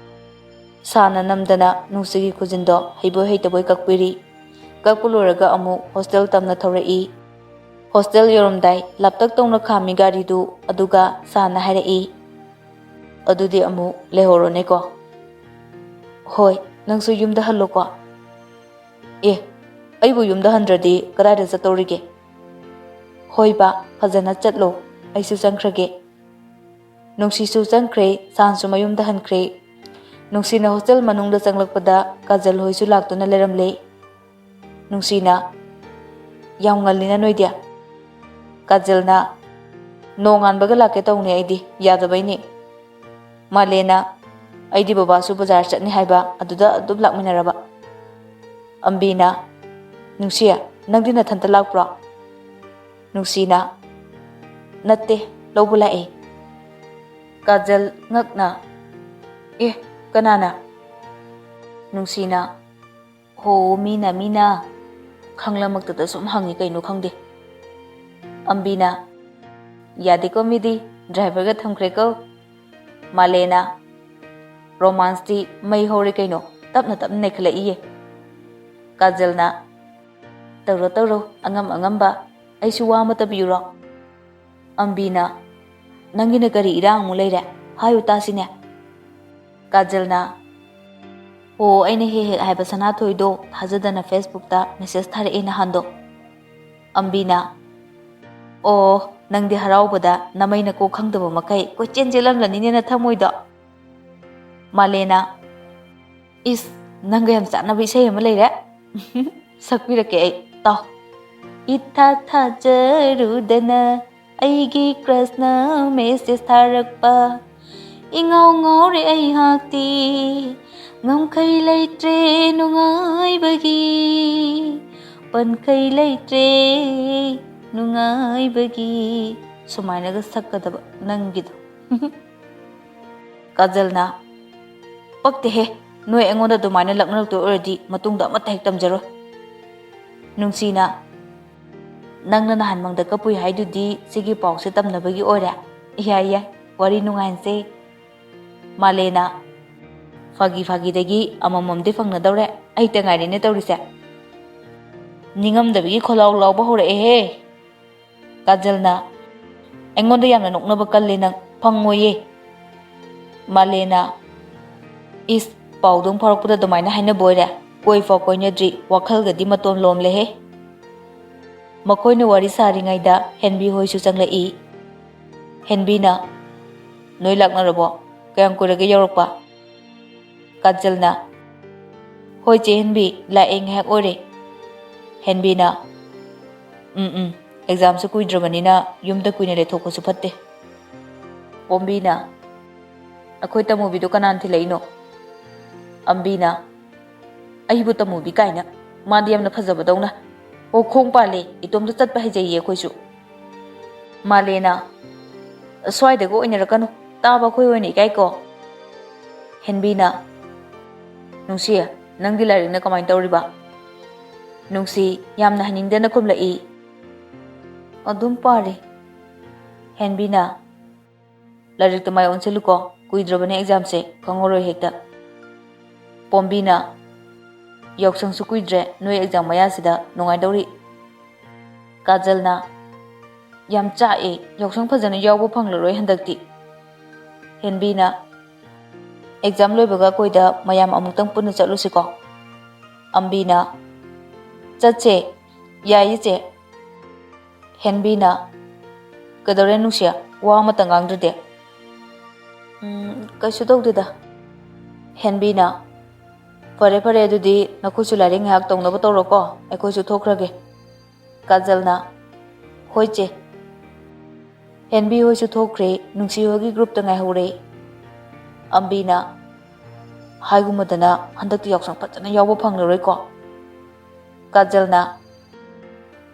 ꯁꯥꯅ ꯅꯝꯗꯅ ꯅꯨꯡꯁꯤꯒꯤ ꯈꯨꯖꯤꯟꯗꯣ ꯍꯩꯕꯣꯏ ꯍꯩꯇꯕꯣꯏ ꯀꯛꯄꯤꯔꯤ꯫ ꯀꯛꯄ ꯂꯣꯏꯔꯒ ꯑꯃꯨꯛ ꯍꯣꯁꯇꯦꯜ ꯇꯝꯅ ꯊꯧꯔꯛꯏ꯫ ꯍꯣꯁꯇꯦꯜ ꯌꯧꯔꯝꯗꯥꯏ ꯂꯥꯞꯇꯛ ꯇꯧꯅ ꯈꯥꯝꯃꯤ ꯒꯥꯔꯤꯗꯨ, ꯑꯗꯨꯒ ꯁꯥꯅ ꯍꯥꯏꯔꯛꯏ, "ꯑꯗꯨꯗꯤ ꯑꯃꯨꯛ ꯂꯩꯍꯧꯔꯣꯅꯦꯀꯣ"꯫ "ꯍꯣꯏ, ꯅꯪꯁꯨ ꯌꯨꯝꯗ ꯍꯜꯂꯣꯀꯣ"꯫ "ꯑꯦ, ꯑꯩꯕꯨ ꯌꯨꯝꯗ ꯍꯟꯗ꯭ꯔꯗꯤ ꯀꯗꯥꯏꯗ ꯆꯠꯇꯧꯔꯤꯒꯦ?" "ꯍꯣꯏꯕ, ꯐꯖꯅ ꯆꯠꯂꯣ, ꯑꯩꯁꯨ ꯆꯪꯈ꯭ꯔꯒꯦ"꯫ ꯅꯨꯡꯁꯤꯁꯨ ꯆꯪꯈ꯭ꯔꯦ, ꯁꯥꯟꯁꯨ ꯃꯌꯨꯝꯗ ꯍꯟꯈ꯭ꯔꯦ꯫ ꯅꯨꯡꯁꯤꯅ ꯍꯣꯁꯇꯦꯜ ꯃꯅꯨꯡꯗ ꯆꯪꯂꯛꯄꯗ ꯀꯥꯖꯜ ꯍꯣꯏꯁꯨ ꯂꯥꯛꯇꯨꯅ ꯂꯩꯔꯝꯂꯦ꯫ ꯅꯨꯡꯁꯤꯅ, "ꯌꯥꯝ ꯉꯜꯂꯤꯅ ꯅꯣꯏꯗꯤ"꯫ ꯀꯥꯖꯜꯅ, "ꯅꯣꯡꯉꯥꯟꯕꯒ ꯂꯥꯛꯀꯦ ꯇꯧꯅꯦ ꯑꯩꯗꯤ, ꯌꯥꯗꯕꯩꯅꯦ"꯫ ꯃꯥꯂꯦꯅ, "ꯑꯩꯗꯤ ꯕꯕꯥꯁꯨ ꯕꯖꯥꯔ ꯆꯠꯅꯤ ꯍꯥꯏꯕ, ꯑꯗꯨꯗ ꯑꯗꯨꯝ ꯂꯥꯛꯃꯤꯟꯅꯔꯕ"꯫ ꯑꯝꯕꯤꯅ, "ꯅꯨꯡꯁꯤ, ꯅꯪꯗꯤ ꯅꯊꯟꯇ ꯂꯥꯛꯄ꯭ꯔꯣ?" ꯅꯨꯡꯁꯤꯅ, "ꯅꯠꯇꯦ, ꯂꯧꯕ ꯂꯥꯛꯑꯦ"꯫ ꯀꯥꯖꯜ ꯉꯛꯅ, "ꯑꯦ, ꯀꯅꯥꯅ?" ꯅꯨꯡꯁꯤꯅ, "ꯍꯣ, ꯃꯤꯅ, ꯃꯤꯅ꯫ ꯈꯪꯂꯃꯛꯇꯗ ꯁꯨꯝ ꯍꯪꯉꯤ, ꯀꯩꯅꯣ ꯈꯪꯗꯦ"꯫ ꯑꯝꯕꯤꯅ, "ꯌꯥꯗꯦꯀꯣ ꯃꯤꯗꯤ, ꯗ꯭ꯔꯥꯏꯚꯔꯒ ꯊꯝꯈ꯭ꯔꯦꯀꯣ"꯫ ꯃꯥꯂꯦꯅ, "ꯔꯣꯃꯥꯟꯁꯇꯤ ꯃꯩ ꯍꯧꯔꯦ ꯀꯩꯅꯣ, ꯇꯞꯅ ꯇꯞꯅ ꯅꯩꯈꯠꯂꯛꯏꯌꯦ"꯫ ꯀꯥꯖꯜꯅ, "ꯇꯧꯔꯣ ꯇꯧꯔꯣ, ꯑꯉꯝ ꯑꯉꯝꯕ, ꯑꯩꯁꯨ ꯋꯥ ꯑꯃ ꯇꯝꯕꯤꯌꯨꯔꯣ"꯫ ꯑꯝꯕꯤꯅ, "ꯅꯪꯒꯤꯅ ꯀꯔꯤ ꯏꯔꯥꯡ ꯑꯃꯨꯛ ꯂꯩꯔꯦ? ꯍꯥꯏꯌꯨ ꯇꯥꯁꯤꯅꯦ"꯫ ꯀꯥꯖꯜꯅ, "ꯑꯣ, ꯑꯩꯅ ꯍꯦꯛ ꯍꯦꯛ ꯍꯥꯏꯕ ꯁꯅꯥꯊꯣꯏꯗꯣ ꯊꯥꯖꯗꯅ ꯐꯦꯁꯕꯨꯛꯇ ꯃꯦꯁꯦꯖ ꯊꯥꯔꯛꯑꯦ ꯅꯍꯥꯟꯗꯣ"꯫ ꯑꯝꯕꯤꯅ, "ꯑꯣ, ꯅꯪꯗꯤ ꯍꯔꯥꯎꯕꯗ ꯅꯃꯩ ꯅꯀꯣꯛ ꯈꯪꯗꯕ ꯃꯈꯩ ꯀꯣꯏꯆꯦꯟ ꯆꯦꯜꯂꯝꯂꯅꯤꯅꯦ ꯅꯊꯃꯣꯏꯗꯣ"꯫ ꯃꯥꯂꯦꯅ, "ꯏꯁ, ꯅꯪꯒ ꯌꯥꯝ ꯆꯥꯟꯅꯕ ꯏꯁꯩ ꯑꯃ ꯂꯩꯔꯦ꯫ ꯁꯛꯄꯤꯔꯛꯀꯦ ꯑꯩ, ꯇꯥꯎ"꯫ ꯏꯊꯥ ꯊꯥꯖꯔꯨꯗꯅ ꯑꯩꯒꯤ crushꯅ message ꯊꯥꯔꯛꯄ꯫ ꯏꯉꯥꯎ ꯉꯥꯎꯔꯦ ꯑꯩꯍꯥꯛꯇꯤ, ꯉꯝꯈꯩ ꯂꯩꯇ꯭ꯔꯦ ꯅꯨꯡꯉꯥꯏꯕꯒꯤ, ꯄꯟꯈꯩ ꯂꯩꯇ꯭ꯔꯦ ꯅꯨꯡꯉꯥꯏꯕꯒꯤ꯫ ꯁꯨꯃꯥꯏꯅꯒ ꯁꯛꯀꯗꯕ ꯅꯪꯒꯤꯗꯣ꯫ ꯀꯥꯖꯜꯅ, "ꯄꯛꯇꯦꯍꯦ, ꯅꯣꯏ ꯑꯩꯉꯣꯟꯗ ꯑꯗꯨꯃꯥꯏꯅ ꯂꯛꯅꯔꯛꯇꯣꯏ ꯑꯣꯏꯔꯗꯤ ꯃꯇꯨꯡꯗ ꯑꯃꯠꯇ ꯍꯦꯛ ꯇꯝꯖꯔꯣꯏ꯫" ꯅꯨꯡꯁꯤꯅ, "ꯅꯪꯅ ꯅꯍꯥꯟ ꯃꯪꯗ ꯀꯞꯄꯨꯏ ꯍꯥꯏꯗꯨꯗꯤ ꯁꯤꯒꯤ ꯄꯥꯎꯁꯦ ꯇꯝꯅꯕꯒꯤ ꯑꯣꯏꯔꯦ꯫ ꯌꯥꯏ ꯌꯥꯏ, ꯋꯥꯔꯤ ꯅꯨꯡꯉꯥꯏꯍꯟꯁꯦ꯫" ꯃꯥꯂꯦꯅ, "ꯐꯥꯒꯤ ꯐꯥꯒꯤꯗꯒꯤ ꯑꯃꯃꯝꯗꯤ ꯐꯪꯅꯗꯧꯔꯦ, ꯑꯩꯇ ꯉꯥꯏꯔꯦꯅꯦ ꯇꯧꯔꯤꯁꯦ꯫" ꯅꯤꯡꯉꯝꯗꯕꯒꯤ ꯈꯣꯜꯂꯥꯎ ꯂꯥꯎꯕ ꯍꯧꯔꯛꯑꯦꯍꯦ꯫ ꯀꯥꯖꯜꯅ, "ꯑꯩꯉꯣꯟꯗ ꯌꯥꯝꯅ ꯅꯣꯛꯅꯕ ꯀꯜꯂꯦ ꯅꯪ, ꯐꯪꯉꯣꯏꯌꯦ꯫" ꯃꯥꯂꯦꯅ, "ꯏꯁ, ꯄꯥꯎꯗꯪ ꯐꯥꯎꯔꯛꯄꯗ ꯑꯗꯨꯃꯥꯏꯅ ꯍꯥꯏꯅꯕ ꯑꯣꯏꯔꯦ? ꯀꯣꯏꯐꯥꯎ ꯀꯣꯏꯅꯗ꯭ꯔꯤ, ꯋꯥꯈꯜꯒꯗꯤ ꯃꯇꯣꯟ ꯂꯣꯝꯂꯦꯍꯦ꯫" ꯃꯈꯣꯏꯅ ꯋꯥꯔꯤ ꯁꯥꯔꯤꯉꯩꯗ ꯍꯦꯟꯕꯤ ꯍꯣꯏꯁꯨ ꯆꯪꯂꯛꯏ꯫ ꯍꯦꯟꯕꯤꯅ, "ꯅꯣꯏ ꯂꯥꯛꯅꯔꯕꯣ? ꯀꯌꯥꯝ ꯀꯨꯏꯔꯒꯦ ꯌꯧꯔꯛꯄ?" ꯀꯥꯖꯜꯅ, "ꯍꯣꯏ ꯆꯦ ꯍꯦꯟꯕꯤ, ꯂꯥꯛꯑꯦ, ꯉꯥꯏꯍꯥꯛ ꯑꯣꯏꯔꯦ꯫" ꯍꯦꯟꯕꯤꯅ, "ꯎꯝ ꯎꯝ, examꯁꯨ ꯀꯨꯏꯗ꯭ꯔꯕꯅꯤꯅ ꯌꯨꯝꯗ ꯀꯨꯏꯅ ꯂꯩꯊꯣꯛꯄꯁꯨ ꯐꯠꯇꯦ꯫" ꯄꯣꯝꯕꯤꯅ, "ꯑꯩꯈꯣꯏ ꯇꯃꯨꯕꯤꯗꯣ ꯀꯅꯥꯅ ꯊꯤꯜꯂꯛꯏꯅꯣ?" ꯑꯝꯕꯤꯅ, "ꯑꯩꯕꯨ ꯇꯃꯨꯕꯤ ꯀꯥꯏꯅ, ꯃꯥꯗꯤ ꯌꯥꯝꯅ ꯐꯖꯕꯗꯧꯅ꯫ ꯑꯣ, ꯈꯣꯡ ꯄꯥꯜꯂꯦ, ꯏꯇꯣꯝꯇ ꯆꯠꯄ ꯍꯩꯖꯩꯌꯦ ꯑꯩꯈꯣꯏꯁꯨ꯫" ꯃꯥꯂꯦꯅ, "ꯁ꯭ꯋꯥꯏꯗꯒ ꯑꯣꯏꯅꯔꯛꯀꯅꯨ, ꯇꯥꯕ ꯑꯩꯈꯣꯏ ꯑꯣꯏꯅ ꯏꯀꯥꯏꯀꯣ꯫" ꯍꯦꯟꯕꯤꯅ, "ꯅꯨꯡꯁꯤ, ꯅꯪꯗꯤ ꯂꯥꯏꯔꯤꯛꯅ ꯀꯃꯥꯏꯅ ꯇꯧꯔꯤꯕ?" ꯅꯨꯡꯁꯤ ꯌꯥꯝꯅ ꯍꯩꯅꯤꯡꯗꯅ ꯈꯨꯝꯂꯛꯏ꯫ "ꯑꯗꯨꯝ ꯄꯥꯔꯤ꯫" ꯍꯦꯟꯕꯤꯅ, "ꯂꯥꯏꯔꯤꯛꯇ ꯃꯥꯏ ꯑꯣꯟꯁꯤꯜꯂꯨꯀꯣ, ꯀꯨꯏꯗ꯭ꯔꯕꯅꯦ examꯁꯦ, ꯈꯪꯍꯧꯔꯣꯏ ꯍꯦꯛꯇ꯫" ꯄꯣꯝꯕꯤꯅ, "ꯌꯥꯎꯁꯪꯁꯨ ꯀꯨꯏꯗ꯭ꯔꯦ, ꯅꯣꯏ exam ꯃꯌꯥꯁꯤꯗ ꯅꯨꯡꯉꯥꯏꯗꯧꯔꯤ꯫" ꯀꯥꯖꯜꯅ, "ꯌꯥꯝ ꯆꯥꯛꯑꯦ, ꯌꯥꯎꯁꯪ ꯐꯖꯅ ꯌꯥꯎꯕ ꯐꯪꯂꯔꯣꯏ ꯍꯟꯗꯛꯇꯤ꯫" ꯍꯦꯟꯕꯤꯅ, "exam ꯂꯣꯏꯕꯒ ꯑꯩꯈꯣꯏꯗ ꯃꯌꯥꯝ ꯑꯃꯨꯛꯇꯪ ꯄꯨꯟꯅ ꯆꯠꯂꯨꯁꯤꯀꯣ꯫" ꯑꯝꯕꯤꯅ, "ꯆꯠꯁꯦ, ꯌꯥꯏꯌꯦ ꯆꯦ꯫" ꯍꯦꯟꯕꯤꯅ, "ꯀꯩꯗꯧꯔꯦ ꯅꯨꯡꯁꯤ, ꯋꯥ ꯑꯃꯇ ꯉꯥꯡꯗ꯭ꯔꯗꯤ?" "ꯎꯝ, ꯀꯩꯁꯨ ꯇꯧꯗꯦꯗ꯫" ꯍꯦꯟꯕꯤꯅ, "ꯐꯔꯦ ꯐꯔꯦ, ꯑꯗꯨꯗꯤ ꯅꯈꯣꯏꯁꯨ ꯂꯥꯏꯔꯤꯛ ꯉꯥꯏꯍꯥꯛ ꯇꯧꯅꯕ ꯇꯧꯔꯣꯀꯣ, ꯑꯩꯈꯣꯏꯁꯨ ꯊꯣꯛꯈ꯭ꯔꯒꯦ꯫" ꯀꯥꯖꯜꯅ, "ꯍꯣꯏ ꯆꯦ꯫ ꯍꯦꯟꯕꯤ ꯍꯣꯏꯁꯨ ꯊꯣꯛꯈ꯭ꯔꯦ, ꯅꯨꯡꯁꯤ ꯍꯣꯏꯒꯤ groupꯇ ꯉꯥꯏꯍꯧꯔꯦ꯫" ꯑꯝꯕꯤꯅ, "ꯍꯥꯏꯒꯨꯝꯕꯗꯅ ꯍꯟꯗꯛꯇꯤ ꯌꯥꯎꯁꯪ ꯐꯖꯅ ꯌꯥꯎꯕ ꯐꯪꯂꯔꯣꯏꯀꯣ?" ꯀꯥꯖꯜꯅ,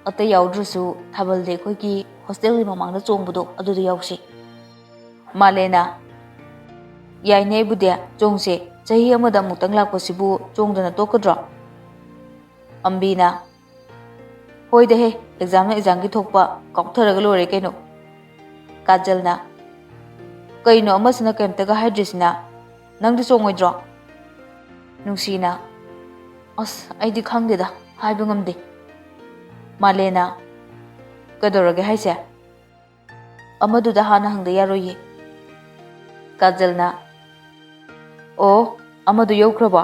"ꯑꯇꯩ ꯌꯥꯎꯗ꯭ꯔꯁꯨ ꯊꯥꯕꯜꯗꯤ ꯑꯩꯈꯣꯏꯒꯤ hostelꯒꯤ ꯃꯃꯥꯡꯗ ꯆꯣꯡꯕꯗꯣ ꯑꯗꯨꯗ ꯌꯥꯎꯁꯤ꯫" ꯃꯥꯂꯦꯅ, "ꯌꯥꯏꯅꯦ ꯑꯩꯕꯨꯗꯤ, ꯆꯣꯡꯁꯦ꯫ ꯆꯍꯤ ꯑꯃꯗ ꯑꯃꯨꯛꯇꯪ ꯂꯥꯛꯄꯁꯤꯕꯨ ꯆꯣꯡꯗꯅ ꯇꯣꯛꯀꯗ꯭ꯔꯣ?" ꯑꯝꯕꯤꯅ, "ꯍꯣꯏꯗꯍꯦ, examꯅ examꯒꯤ ꯊꯣꯛꯄ, ꯀꯥꯎꯊꯔꯒ ꯂꯣꯏꯔꯦ ꯀꯩꯅꯣ꯫" ꯀꯥꯖꯜꯅ, "ꯀꯩꯅꯣ ꯑꯃꯁꯤꯅ ꯀꯩꯝꯇꯒ ꯍꯥꯏꯗ꯭ꯔꯤꯁꯤꯅ? ꯅꯪꯗꯤ ꯆꯣꯡꯉꯣꯏꯗ꯭ꯔꯣ?" ꯅꯨꯡꯁꯤꯅ, "ꯑꯁ, ꯑꯩꯗꯤ ꯈꯪꯗꯦꯗ, ꯍꯥꯏꯕ ꯉꯝꯗꯦ꯫" ꯃꯥꯂꯦꯅ, "ꯀꯩꯗꯧꯔꯒꯦ ꯍꯥꯏꯁꯦ? ꯑꯃꯗꯨꯗ ꯍꯥꯟꯅ ꯍꯪꯗ ꯌꯥꯔꯣꯏꯌꯦ꯫" ꯀꯥꯖꯜꯅ, "ꯑꯣ, ꯑꯃꯗꯨ ꯌꯧꯈ꯭ꯔꯕꯣ?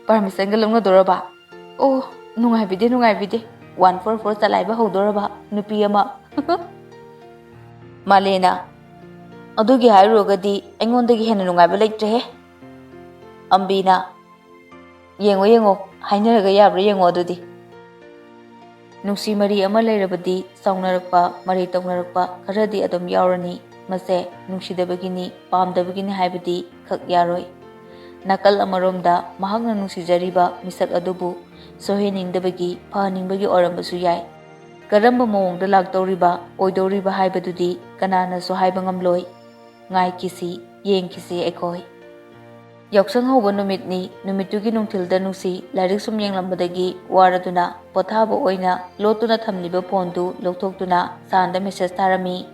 Permissionꯒ ꯂꯧꯅꯗꯣꯔꯕ? ꯑꯣ, ꯅꯨꯡꯉꯥꯏꯕꯤꯗꯦ, ꯅꯨꯡꯉꯥꯏꯕꯤꯗꯦ꯫ One four four ꯆꯂꯥꯏꯕ ꯍꯧꯗꯣꯔꯕ ꯅꯨꯄꯤ ꯑꯃ꯫" ꯃꯥꯂꯦꯅ, "ꯑꯗꯨꯒꯤ ꯍꯥꯏꯔꯨꯔꯒꯗꯤ ꯑꯩꯉꯣꯟꯗꯒꯤ ꯍꯦꯟꯅ ꯅꯨꯡꯉꯥꯏꯕ ꯂꯩꯇ꯭ꯔꯦꯍꯦ꯫" ꯑꯝꯕꯤꯅ, "ꯌꯦꯡꯉꯣ, ꯌꯦꯡꯉꯣ, ꯍꯥꯏꯅꯔꯒ ꯌꯥꯕ꯭ꯔꯥ ꯌꯦꯡꯉꯣ ꯑꯗꯨꯗꯤ꯫" ꯅꯨꯡꯁꯤ ꯃꯔꯤ ꯑꯃ ꯂꯩꯔꯕꯗꯤ ꯁꯥꯎꯅꯔꯛꯄ, ꯃꯔꯩ ꯇꯧꯅꯔꯛꯄ ꯈꯔꯗꯤ ꯑꯗꯨꯝ ꯌꯥꯎꯔꯅꯤ꯫ ꯃꯁꯦ ꯅꯨꯡꯁꯤꯗꯕꯒꯤꯅꯤ, ꯄꯥꯝꯗꯕꯒꯤꯅꯤ ꯍꯥꯏꯕꯗꯤ ꯈꯛ ꯌꯥꯔꯣꯏ꯫ ꯅꯥꯀꯜ ꯑꯃꯔꯣꯝꯗ ꯃꯍꯥꯛꯅ ꯅꯨꯡꯁꯤꯖꯔꯤꯕ ꯃꯤꯁꯛ ꯑꯗꯨꯕꯨ ꯁꯣꯏꯍꯟꯅꯤꯡꯗꯕꯒꯤ, ꯐꯍꯟꯅꯤꯡꯕꯒꯤ ꯑꯣꯏꯔꯝꯕꯁꯨ ꯌꯥꯏ꯫ ꯀꯔꯝꯕ ꯃꯑꯣꯡꯗ ꯂꯥꯛꯇꯧꯔꯤꯕ, ꯑꯣꯏꯗꯧꯔꯤꯕ ꯍꯥꯏꯕꯗꯨꯗꯤ ꯀꯅꯥꯅꯁꯨ ꯍꯥꯏꯕ ꯉꯝꯂꯣꯏ꯫ ꯉꯥꯏꯈꯤꯁꯤ, ꯌꯦꯡꯈꯤꯁꯤ ꯑꯩꯈꯣꯏ꯫ ꯌꯥꯎꯁꯪ ꯍꯧꯕ ꯅꯨꯃꯤꯠꯅꯤ꯫ ꯅꯨꯃꯤꯠꯇꯨꯒꯤ ꯅꯨꯡꯊꯤꯜꯗ ꯅꯨꯡꯁꯤ ꯂꯥꯏꯔꯤꯛ ꯁꯨꯝ ꯌꯦꯡꯂꯝꯕꯗꯒꯤ ꯋꯥꯔꯗꯨꯅ ꯄꯣꯊꯥꯕ ꯑꯣꯏꯅ ꯂꯣꯠꯇꯨꯅ ꯊꯝꯂꯤꯕ phoneꯗꯨ ꯂꯧꯊꯣꯛꯇꯨꯅ ꯁꯥꯟꯗ message ꯊꯥꯔꯝꯃꯤ꯫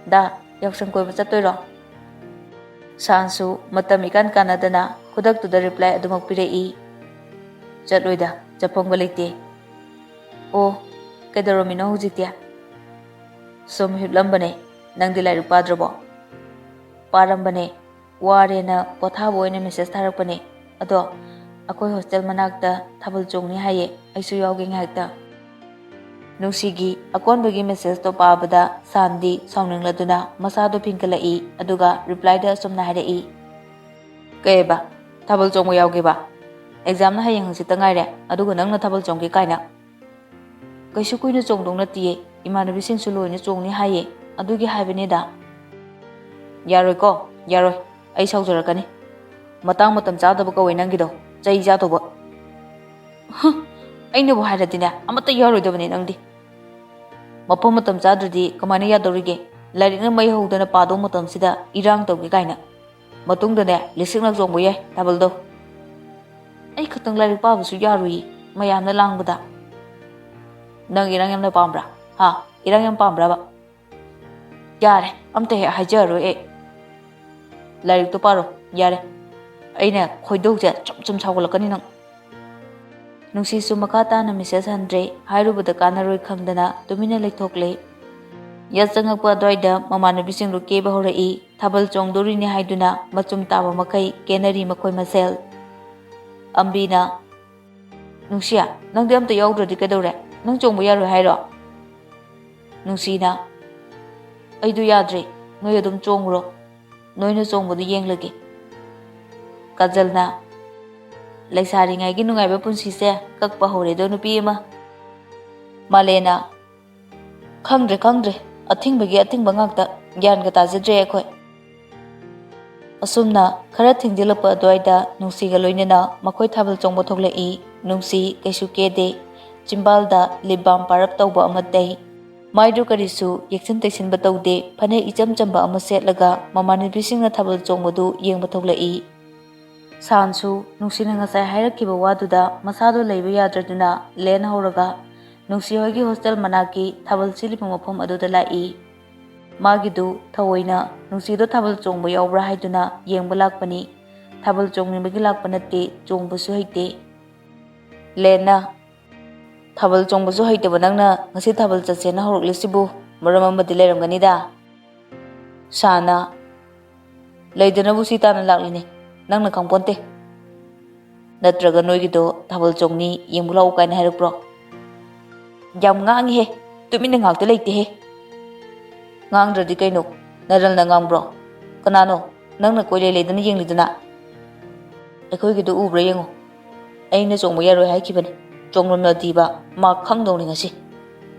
"ꯗꯥ, ꯌꯥꯎꯁꯪ ꯀꯣꯏꯕ ꯆꯠꯇꯣꯏꯔꯣ?" ꯁꯥꯟꯁꯨ ꯃꯇꯝ ꯏꯀꯥꯟ ꯀꯥꯟꯅꯗꯅ ꯈꯨꯗꯛꯇꯨꯗ reply ꯑꯗꯨꯃꯛ ꯄꯤꯔꯛꯏ꯫ "ꯆꯠꯂꯣꯏꯗ, ꯆꯠꯐꯝꯒ ꯂꯩꯇꯦ꯫" "ꯑꯣ, ꯀꯩꯗꯧꯔꯝꯃꯤꯅꯣ ꯍꯧꯖꯤꯛꯇꯤ?" "ꯁꯨꯝ ꯍꯤꯞꯂꯝꯕꯅꯦ꯫ ꯅꯪꯗꯤ ꯂꯥꯏꯔꯤꯛ ꯄꯥꯗ꯭ꯔꯕꯣ?" "ꯄꯥꯔꯝꯕꯅꯦ, ꯋꯥꯔꯦꯅ ꯄꯣꯊꯥꯕ ꯑꯣꯏꯅ message ꯊꯥꯔꯛꯄꯅꯦ꯫ ꯑꯗꯣ ꯑꯩꯈꯣꯏ hostel ꯃꯅꯥꯛꯇ ꯊꯥꯕꯜ ꯆꯣꯡꯅꯤ ꯍꯥꯏꯌꯦ, ꯑꯩꯁꯨ ꯌꯥꯎꯒꯦ ꯉꯥꯏꯍꯥꯛꯇ꯫" ꯅꯨꯡꯁꯤꯒꯤ ꯑꯀꯣꯟꯕꯒꯤ messageꯇꯣ ꯄꯥꯕꯗ ꯁꯥꯟꯗꯤ ꯁꯥꯎꯅꯤꯡꯂꯗꯨꯅ ꯃꯁꯥꯗꯣ ꯐꯤꯡꯀꯠꯂꯛꯏ, ꯑꯗꯨꯒ replyꯗ ꯑꯁꯨꯝꯅ ꯍꯥꯏꯔꯛꯏ, "ꯀꯩꯑꯕ? ꯊꯥꯕꯜ ꯆꯣꯡꯕ ꯌꯥꯎꯒꯦꯕ? Examꯅ ꯍꯌꯦꯡ ꯍꯪꯆꯤꯠꯇ ꯉꯥꯏꯔꯦ, ꯑꯗꯨꯒ ꯅꯪꯅ ꯊꯥꯕꯜ ꯆꯣꯡꯒꯦ ꯀꯥꯏꯅ?" "ꯀꯩꯁꯨ ꯀꯨꯏꯅ ꯆꯣꯡꯗꯧ ꯅꯠꯇꯤꯌꯦ, ꯏꯃꯥꯟꯅꯕꯤꯁꯤꯡꯁꯨ ꯂꯣꯏꯅ ꯆꯣꯡꯅꯤ ꯍꯥꯏꯌꯦ, ꯑꯗꯨꯒꯤ ꯍꯥꯏꯕꯅꯤꯗ"꯫ "ꯌꯥꯔꯣꯏꯀꯣ, ꯌꯥꯔꯣꯏ, ꯑꯩ ꯁꯥꯎꯖꯔꯛꯀꯅꯤ꯫ ꯃꯇꯥꯡ ꯃꯇꯝ ꯆꯥꯗꯕ ꯀꯧꯋꯦ ꯅꯪꯒꯤꯗꯣ, ꯆꯩ ꯆꯥꯗꯧꯕ"꯫ "ꯍꯨꯝ, ꯑꯩꯅꯕꯨ ꯍꯥꯏꯔꯗꯤꯅꯦ, ꯑꯃꯠꯇ ꯌꯥꯔꯣꯏꯗꯕꯅꯦ ꯅꯪꯗꯤ꯫ ꯃꯐꯝ ꯃꯇꯝ ꯆꯥꯗ꯭ꯔꯗꯤ ꯀꯃꯥꯏꯅ ꯌꯥꯗꯧꯔꯤꯒꯦ? ꯂꯥꯏꯔꯤꯛꯅ ꯃꯩ ꯍꯧꯗꯅ ꯄꯥꯗꯧ ꯃꯇꯝꯁꯤꯗ ꯏꯔꯥꯡ ꯇꯧꯒꯦ ꯀꯥꯏꯅ꯫ ꯃꯇꯨꯡꯗꯅꯦ, ꯂꯤꯁꯤꯛꯅ ꯆꯣꯡꯕ ꯌꯥꯏ ꯊꯥꯕꯜꯗꯣ"꯫ "ꯑꯩ ꯈꯛꯇꯪ ꯂꯥꯏꯔꯤꯛ ꯄꯥꯕꯁꯨ ꯌꯥꯔꯨꯏ, ꯃꯌꯥꯝꯅ ꯂꯥꯡꯕꯗ"꯫ "ꯅꯪ ꯏꯔꯥꯡ ꯌꯥꯝꯅ ꯄꯥꯝꯕ꯭ꯔꯥ? ꯍꯥ? ꯏꯔꯥꯡ ꯌꯥꯝ ꯄꯥꯝꯕ꯭ꯔꯕ?" "ꯌꯥꯔꯦ, ꯑꯝꯇ ꯍꯦꯛ ꯍꯥꯏꯖꯔꯔꯣꯏ ꯑꯩ꯫ ꯂꯥꯏꯔꯤꯛꯇꯣ ꯄꯥꯔꯣ, ꯌꯥꯔꯦ꯫ ꯑꯩꯅ ꯈꯣꯏꯗꯧꯁꯦ ꯆꯨꯝ ꯆꯨꯝ ꯁꯥꯎꯒꯠꯂꯛꯀꯅꯤ ꯅꯪ"꯫ ꯅꯨꯡꯁꯤꯁꯨ ꯃꯈꯥ ꯇꯥꯅ ꯃꯦꯁꯦꯖ ꯍꯟꯗ꯭ꯔꯦ, ꯍꯥꯏꯔꯨꯕꯗ ꯀꯥꯟꯅꯔꯣꯏ ꯈꯪꯗꯅ ꯇꯨꯃꯤꯟꯅ ꯂꯩꯊꯣꯛꯂꯦ꯫ ꯌꯥꯆꯪꯉꯛꯄ ꯑꯗꯨꯋꯥꯏꯗ ꯃꯃꯥꯟꯅꯕꯤꯁꯤꯡꯗꯨ ꯀꯦꯕ ꯍꯧꯔꯛꯏ꯫ ꯊꯥꯕꯜ ꯆꯣꯡꯗꯣꯔꯤꯅꯤ ꯍꯥꯏꯗꯨꯅ ꯃꯆꯨꯝ ꯇꯥꯕ ꯃꯈꯩ ꯀꯦꯅꯔꯤ ꯃꯈꯣꯏ ꯃꯁꯦꯜ꯫ ꯑꯝꯕꯤꯅ, "ꯅꯨꯡꯁꯤ, ꯅꯪꯗꯤ ꯑꯝꯇ ꯌꯥꯎꯗ꯭ꯔꯗꯤ ꯀꯩꯗꯧꯔꯦ? ꯅꯪ ꯆꯣꯡꯕ ꯌꯥꯔꯣꯏ ꯍꯥꯏꯔꯣ?" ꯅꯨꯡꯁꯤꯅ, "ꯑꯩꯗꯣ ꯌꯥꯗ꯭ꯔꯦ, ꯅꯣꯏ ꯑꯗꯨꯝ ꯆꯣꯡꯉꯨꯔꯣ, ꯅꯣꯏꯅ ꯆꯣꯡꯕꯗꯨ ꯌꯦꯡꯂꯒꯦ"꯫ ꯀꯥꯖꯜꯅ, "ꯂꯩꯁꯥꯔꯤꯉꯩꯒꯤ ꯅꯨꯡꯉꯥꯏꯕ ꯄꯨꯟꯁꯤꯁꯦ ꯀꯛꯄ ꯍꯧꯔꯦꯗꯣ ꯅꯨꯄꯤ ꯑꯃ"꯫ ꯃꯥꯂꯦꯅ, "ꯈꯪꯗ꯭ꯔꯦ, ꯈꯪꯗ꯭ꯔꯦ, ꯑꯊꯤꯡꯕꯒꯤ ꯑꯊꯤꯡꯕ ꯉꯥꯛꯇ, ꯒ꯭ꯌꯥꯟꯒ ꯇꯥꯖꯗ꯭ꯔꯦ ꯑꯩꯈꯣꯏ"꯫ ꯑꯁꯨꯝꯅ ꯈꯔ ꯊꯦꯡꯖꯤꯜꯂꯛꯄ ꯑꯗꯨꯋꯥꯏꯗ ꯅꯨꯡꯁꯤꯒ ꯂꯣꯏꯅꯅ ꯃꯈꯣꯏ ꯊꯥꯕꯜ ꯆꯣꯡꯕ ꯊꯣꯛꯂꯛꯏ꯫ ꯅꯨꯡꯁꯤ ꯀꯩꯁꯨ ꯀꯦꯗꯦ, ꯆꯤꯝꯕꯥꯜꯗ ꯂꯤꯞ ꯕꯥꯝ ꯄꯥꯔꯞ ꯇꯧꯕ ꯑꯃ ꯇꯩ꯫ ꯃꯥꯏꯗꯨ ꯀꯔꯤꯁꯨ ꯌꯦꯛꯁꯤꯟ ꯇꯩꯁꯤꯟꯕ ꯇꯧꯗꯦ, ꯐꯅꯦꯛ ꯏꯆꯝ ꯆꯝꯕ ꯑꯃ ꯁꯦꯠꯂꯒ ꯃꯃꯥꯟꯅꯕꯤꯁꯤꯡꯅ ꯊꯥꯕꯜ ꯆꯣꯡꯕꯗꯨ ꯌꯦꯡꯕ ꯊꯣꯛꯂꯛꯏ꯫ ꯁꯥꯟꯁꯨ ꯅꯨꯡꯁꯤꯅ ꯉꯁꯥꯏ ꯍꯥꯏꯔꯛꯈꯤꯕ ꯋꯥꯗꯨꯗ ꯃꯁꯥꯗꯣ ꯂꯩꯕ ꯌꯥꯗ꯭ꯔꯗꯨꯅ ꯂꯦꯟ ꯍꯧꯔꯒ ꯅꯨꯡꯁꯤ ꯍꯣꯏꯒꯤ ꯍꯣꯁꯇꯦꯜ ꯃꯅꯥꯛꯀꯤ ꯊꯥꯕꯜ ꯁꯤꯜꯂꯤꯕ ꯃꯐꯝ ꯑꯗꯨꯗ ꯂꯥꯛꯏ꯫ ꯃꯥꯒꯤꯗꯨ ꯊꯑꯣꯏꯅ ꯅꯨꯡꯁꯤꯗꯣ ꯊꯥꯕꯜ ꯆꯣꯡꯕ ꯌꯥꯎꯕ꯭ꯔꯥ ꯍꯥꯏꯗꯨꯅ ꯌꯦꯡꯕ ꯂꯥꯛꯄꯅꯤ꯫ ꯊꯥꯕꯜ ꯆꯣꯡꯅꯤꯡꯕꯒꯤ ꯂꯥꯛꯄ ꯅꯠꯇꯦ, ꯆꯣꯡꯕꯁꯨ ꯍꯩꯇꯦ꯫ ꯂꯦꯟꯅ, "ꯊꯥꯕꯜ ꯆꯣꯡꯕꯁꯨ ꯍꯩꯇꯕ ꯅꯪꯅ ꯉꯁꯤ ꯊꯥꯕꯜ ꯆꯠꯁꯦꯅ ꯍꯧꯔꯛꯂꯤꯁꯤꯕꯨ ꯃꯔꯝ ꯑꯃꯗꯤ ꯂꯩꯔꯝꯒꯅꯤꯗ"꯫ ꯁꯥꯅ, "ꯂꯩꯗꯅꯕꯨ ꯁꯤ ꯇꯥꯅ ꯂꯥꯛꯂꯤꯅꯦ, ꯅꯪꯅ ꯈꯪꯄꯣꯟꯇꯦ꯫ ꯅꯠꯇ꯭ꯔꯒ ꯅꯣꯏꯒꯤꯗꯣ ꯊꯥꯕꯜ ꯆꯣꯡꯅꯤ, ꯌꯦꯡꯕ ꯂꯥꯛꯎ ꯀꯥꯏꯅ ꯍꯥꯏꯔꯛꯄ꯭ꯔꯣ?" "ꯌꯥꯝ ꯉꯥꯡꯉꯤꯍꯦ, ꯇꯨꯃꯤꯟꯅ ꯉꯥꯛꯇ ꯂꯩꯇꯦꯍꯦ"꯫ "ꯉꯥꯡꯗ꯭ꯔꯗꯤ ꯀꯩꯅꯣ, ꯅꯔꯜꯅ ꯉꯥꯡꯕ꯭ꯔꯣ? ꯀꯅꯥꯅꯣ ꯅꯪꯅ ꯀꯣꯏꯂꯩ ꯂꯩꯗꯅ ꯌꯦꯡꯂꯤꯗꯨꯅ?" "ꯑꯩꯈꯣꯏꯒꯤꯗꯣ ꯎꯕ꯭ꯔꯥ ꯌꯦꯡꯉꯣ, ꯑꯩꯅ ꯆꯣꯡꯕ ꯌꯥꯔꯣꯏ ꯍꯥꯏꯈꯤꯕꯅꯤ, ꯆꯣꯡꯂꯝꯂꯗꯤꯕ ꯃꯥ ꯈꯪꯗꯧꯅꯤ ꯉꯁꯤ"꯫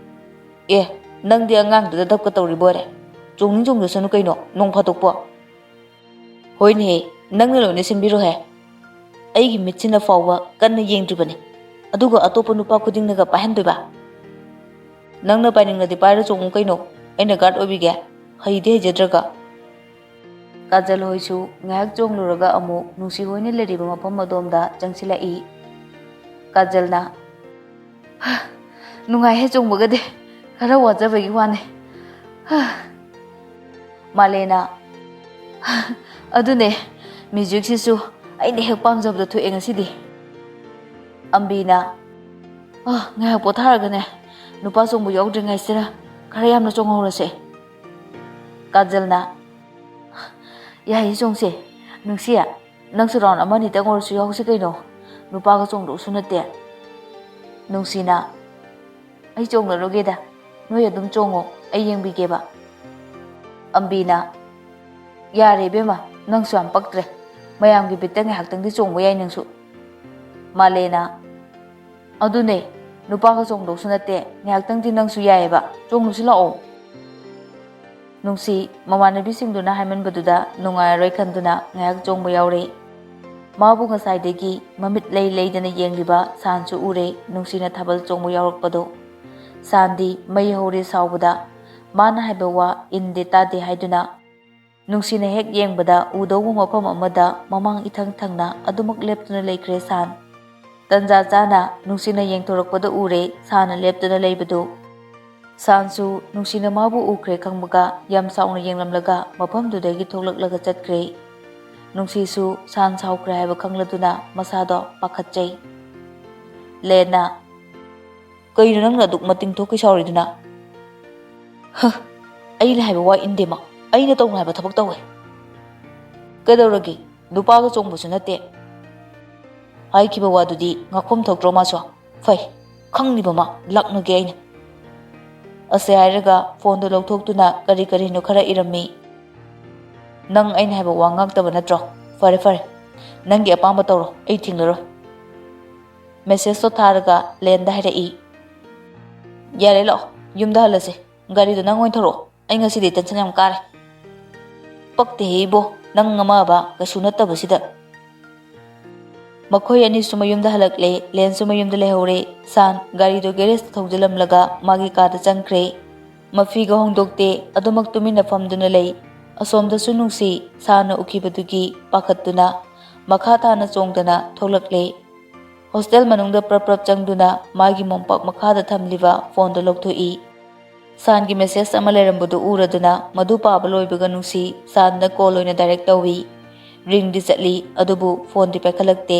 ꯑꯦ, ꯅꯪꯗꯤ ꯑꯉꯥꯡꯗꯨꯗ ꯙꯞꯀ ꯇꯧꯔꯤꯕ ꯑꯣꯏꯔꯦ꯫ ꯆꯣꯡꯅꯤꯡ ꯆꯣꯡꯖꯁꯅꯨ ꯀꯩꯅꯣ, ꯅꯣꯡ ꯐꯥꯗꯣꯛꯄꯣ꯫ ꯍꯣꯏꯅꯦꯍꯦ, ꯅꯪꯅ ꯂꯣꯏꯅ ꯁꯤꯟꯕꯤꯔꯣꯍꯦ꯫ ꯑꯩꯒꯤ ꯃꯤꯠꯁꯤꯅ ꯐꯥꯎꯕ ꯀꯟꯅ ꯌꯦꯡꯗ꯭ꯔꯤꯕꯅꯤ, ꯑꯗꯨꯒ ꯑꯇꯣꯞꯄ ꯅꯨꯄꯥ ꯈꯨꯗꯤꯡꯅꯒ ꯄꯥꯏꯍꯟꯗꯣꯏꯕ? ꯅꯪꯅ ꯄꯥꯏꯅꯤꯡꯂꯗꯤ ꯄꯥꯏꯔ ꯆꯣꯡꯉꯨ ꯀꯩꯅꯣ, ꯑꯩꯅ ꯒꯥꯔꯗ ꯑꯣꯏꯕꯤꯒꯦ꯫ ꯍꯩꯗꯤ ꯍꯩꯖꯗ꯭ꯔꯒ꯫ ꯀꯥꯖꯜ ꯍꯣꯏꯁꯨ ꯉꯥꯏꯍꯥꯛ ꯆꯣꯡꯂꯨꯔꯒ ꯑꯃꯨꯛ ꯅꯨꯡꯁꯤ ꯍꯣꯏꯅ ꯂꯩꯔꯤꯕ ꯃꯐꯝ ꯑꯗꯣꯝꯗ ꯆꯪꯁꯤꯜꯂꯛꯏ꯫ ꯀꯥꯖꯜꯅ, "ꯍ, ꯅꯨꯡꯉꯥꯏꯍꯦ ꯆꯣꯡꯕꯒꯗꯤ, ꯈꯔ ꯋꯥꯖꯕꯒꯤ ꯋꯥꯅꯦ꯫ ꯍ꯫" ꯃꯥꯂꯦꯅ, "ꯍ, ꯑꯗꯨꯅꯦ, ꯃ꯭ꯌꯨꯖꯤꯛꯁꯤꯁꯨ ꯑꯩꯅ ꯍꯦꯛ ꯄꯥꯝꯖꯕꯗꯣ ꯊꯣꯛꯑꯦ ꯉꯁꯤꯗꯤ꯫" ꯑꯝꯕꯤꯅ, "ꯑ, ꯉꯥꯏꯍꯥꯛ ꯄꯣꯊꯥꯔꯒꯅꯦ, ꯅꯨꯄꯥ ꯆꯣꯡꯕ ꯌꯥꯎꯗ꯭ꯔꯤꯉꯩꯁꯤꯗ ꯈꯔ ꯌꯥꯝꯅ ꯆꯣꯡꯍꯧꯔꯁꯦ꯫" ꯀꯥꯖꯜꯅ, "ꯌꯥꯏꯌꯦ, ꯆꯣꯡꯁꯦ꯫ ꯅꯨꯡꯁꯤ, ꯅꯪꯁꯨ ꯔꯥꯎꯟ ꯑꯃ ꯑꯅꯤꯇꯪ ꯑꯣꯏꯔꯁꯨ ꯌꯥꯎꯁꯤ ꯀꯩꯅꯣ꯫ ꯅꯨꯄꯥꯒ ꯆꯣꯡꯗꯧꯁꯨ ꯅꯠꯇꯦ꯫" ꯅꯨꯡꯁꯤꯅ, "ꯑꯩ ꯆꯣꯡꯂꯔꯣꯏꯒꯦꯗ, ꯅꯣꯏ ꯑꯗꯨꯝ ꯆꯣꯡꯉꯣ, ꯑꯩ ꯌꯦꯡꯕꯤꯒꯦꯕ꯫" ꯑꯝꯕꯤꯅ, "ꯌꯥꯔꯦ ꯏꯕꯦꯝꯃ, ꯅꯪꯁꯨ ꯌꯥꯝ ꯄꯛꯇ꯭ꯔꯦ꯫ ꯃꯌꯥꯝꯒꯤ ꯕꯤꯠꯇ ꯉꯥꯏꯍꯥꯛꯇꯪꯗꯤ ꯆꯣꯡꯕ ꯌꯥꯏ ꯅꯪꯁꯨ꯫" ꯃꯥꯂꯦꯅ, "ꯑꯗꯨꯅꯦ, ꯅꯨꯄꯥꯒ ꯆꯣꯡꯗꯧꯁꯨ ꯅꯠꯇꯦ, ꯉꯥꯏꯍꯥꯛꯇꯪꯗꯤ ꯅꯪꯁꯨ ꯌꯥꯏꯌꯦꯕ, ꯆꯣꯡꯂꯨꯁꯤ ꯂꯥꯛꯑꯣ꯫" ꯅꯨꯡꯁꯤ ꯃꯃꯥꯟꯅꯕꯤꯁꯤꯡꯗꯨꯅ ꯍꯥꯏꯃꯟꯕꯗꯨꯗ ꯅꯨꯡꯉꯥꯏꯔꯔꯣꯏ ꯈꯟꯗꯨꯅ ꯉꯥꯏꯍꯥꯛ ꯆꯣꯡꯕ ꯌꯥꯎꯔꯦ꯫ ꯃꯥꯕꯨ ꯉꯁꯥꯏꯗꯒꯤ ꯃꯃꯤꯠ ꯂꯩ ꯂꯩꯗꯅ ꯌꯦꯡꯂꯤꯕ ꯁꯥꯟꯁꯨ ꯎꯔꯦ, ꯅꯨꯡꯁꯤꯅ ꯊꯥꯕꯜ ꯆꯣꯡꯕ ꯌꯥꯎꯔꯛꯄꯗꯣ꯫ ꯁꯥꯟꯗꯤ ꯃꯩ ꯍꯧꯔꯦ ꯁꯥꯎꯕꯗ, ꯃꯥꯅ ꯍꯥꯏꯕ ꯋꯥ ꯏꯟꯗꯦ ꯇꯥꯗꯦ ꯍꯥꯏꯗꯨꯅ꯫ ꯅꯨꯡꯁꯤꯅ ꯍꯦꯛ ꯌꯦꯡꯕꯗ ꯎꯗꯧꯕ ꯃꯐꯝ ꯑꯃꯗ ꯃꯃꯥꯡ ꯏꯊꯪ ꯊꯪꯅ ꯑꯗꯨꯃꯛ ꯂꯦꯞꯇꯨꯅ ꯂꯩꯈ꯭ꯔꯦ ꯁꯥꯟ꯫ ꯇꯟꯖꯥ ꯆꯥꯅ ꯅꯨꯡꯁꯤꯅ ꯌꯦꯡꯊꯣꯔꯛꯄꯗ ꯎꯔꯦ ꯁꯥꯟꯅ ꯂꯦꯞꯇꯨꯅ ꯂꯩꯕꯗꯨ꯫ ꯁꯥꯟꯁꯨ ꯅꯨꯡꯁꯤꯅ ꯃꯥꯕꯨ ꯎꯈ꯭ꯔꯦ ꯈꯪꯕꯒ ꯌꯥꯝ ꯆꯥꯎꯅ ꯌꯦꯡꯂꯝꯂꯒ ꯃꯐꯝꯗꯨꯗꯒꯤ ꯊꯣꯛꯂꯛꯂꯒ ꯆꯠꯈ꯭ꯔꯦ꯫ ꯅꯨꯡꯁꯤꯁꯨ ꯁꯥꯟ ꯁꯥꯎꯈ꯭ꯔꯦ ꯍꯥꯏꯕ ꯈꯪꯂꯗꯨꯅ ꯃꯁꯥꯗꯣ ꯄꯥꯈꯠꯆꯩ꯫ ꯂꯦꯟꯅ, "ꯀꯩꯅꯣ ꯅꯪꯅ ꯑꯗꯨꯛ ꯃꯇꯤꯡ ꯊꯣꯛꯈꯩ ꯁꯥꯎꯔꯤꯗꯨꯅ?" "ꯍ, ꯑꯩꯅ ꯍꯥꯏꯕ ꯋꯥ ꯏꯟꯗꯦ ꯃꯥ, ꯑꯩꯅ ꯇꯧꯅꯨ ꯍꯥꯏꯕ ꯊꯕꯛ ꯇꯧꯋꯦ꯫" "ꯀꯩꯗꯧꯔꯒꯦ? ꯅꯨꯄꯥꯒ ꯆꯣꯡꯕꯁꯨ ꯅꯠꯇꯦ꯫" ꯍꯥꯏꯈꯤꯕ ꯋꯥꯗꯨꯗꯤ ꯉꯥꯛꯐꯝ ꯊꯣꯛꯇ꯭ꯔꯣ ꯃꯥꯁꯨ? ꯐꯩ, ꯈꯪꯂꯤꯕ ꯃꯥ ꯂꯥꯛꯅꯒꯦ ꯑꯩꯅ꯫ ꯑꯁꯦ ꯍꯥꯏꯔꯒ ꯐꯣꯟꯗꯨ ꯂꯧꯊꯣꯛꯇꯨꯅ ꯀꯔꯤ ꯀꯔꯤꯅꯣ ꯈꯔ ꯏꯔꯝꯃꯤ꯫ "ꯅꯪ ꯑꯩꯅ ꯍꯥꯏꯕ ꯋꯥ ꯉꯥꯛꯇꯕ ꯅꯠꯇ꯭ꯔꯣ? ꯐꯔꯦ ꯐꯔꯦ, ꯅꯪꯒꯤ ꯑꯄꯥꯝꯕ ꯇꯧꯔꯣ, ꯑꯩ ꯊꯤꯡꯂꯔꯣꯏ꯫" ꯃꯦꯁꯦꯖꯇꯣ ꯊꯥꯔꯒ ꯂꯦꯟꯗ ꯍꯥꯏꯔꯛꯏ, "ꯌꯥꯔꯦ ꯂꯥꯛꯑꯣ, ꯌꯨꯝꯗ ꯍꯜꯂꯁꯦ꯫ ꯒꯥꯔꯤꯗꯣ ꯅꯪ ꯑꯣꯏꯅ ꯊꯧꯔꯛꯑꯣ꯫ ꯑꯩ ꯉꯁꯤꯗꯤ ꯇꯦꯟꯁꯟ ꯌꯥꯝ ꯀꯥꯔꯦ꯫ ꯄꯛꯇꯦꯍꯦ ꯏꯕꯣ, ꯅꯪ ꯑꯃꯕ ꯀꯩꯁꯨ ꯅꯠꯇꯕꯁꯤꯗ꯫ ꯃꯈꯣꯏ ꯑꯅꯤꯁꯨ ꯃꯌꯨꯝꯗ ꯍꯜꯂꯛꯂꯦ꯫ ꯂꯦꯟꯁꯨ ꯃꯌꯨꯝꯗ ꯂꯩꯍꯧꯔꯦ꯫ ꯁꯥꯟ ꯒꯥꯔꯤꯗꯣ ꯒꯦꯔꯦꯖꯇ ꯊꯧꯖꯤꯜꯂꯝꯂꯒ ꯃꯥꯒꯤ ꯀꯥꯗ ꯆꯪꯈ꯭ꯔꯦ꯫ ꯃꯐꯤꯒ ꯍꯣꯡꯗꯣꯛꯇꯦ, ꯑꯗꯨꯃꯛ ꯇꯨꯃꯤꯟꯅ ꯐꯝꯗꯨꯅ ꯂꯩ꯫ ꯑꯁꯣꯝꯗꯁꯨ ꯅꯨꯡꯁꯤ ꯁꯥꯟꯅ ꯎꯈꯤꯕꯗꯨꯒꯤ ꯄꯥꯈꯠꯇꯨꯅ ꯃꯈꯥ ꯇꯥꯅ ꯆꯣꯡꯗꯅ ꯊꯣꯛꯂꯛꯂꯦ꯫ ꯍꯣꯁꯇꯦꯜ ꯃꯅꯨꯡꯗ ꯄ꯭ꯔꯞ ꯄ꯭ꯔꯞ ꯆꯪꯗꯨꯅ ꯃꯥꯒꯤ ꯃꯣꯝꯄꯥꯛ ꯃꯈꯥꯗ ꯊꯝꯂꯤꯕ ꯐꯣꯟꯗꯨ ꯂꯧꯊꯣꯛꯏ꯫ ꯁꯥꯟꯒꯤ ꯃꯦꯁꯦꯖ ꯑꯃ ꯂꯩꯔꯝꯕꯗꯨ ꯎꯔꯗꯨꯅ ꯃꯗꯨ ꯄꯥꯕ ꯂꯣꯏꯕꯒ ꯅꯨꯡꯁꯤ ꯁꯥꯟꯗ ꯀꯣꯜ ꯑꯣꯏꯅ ꯗꯥꯏꯔꯦꯛ ꯇꯧꯏ꯫ ꯔꯤꯡꯗꯤ ꯆꯠꯂꯤ, ꯑꯗꯨꯕꯨ ꯐꯣꯟꯗꯤ ꯄꯥꯏꯈꯠꯂꯛꯇꯦ꯫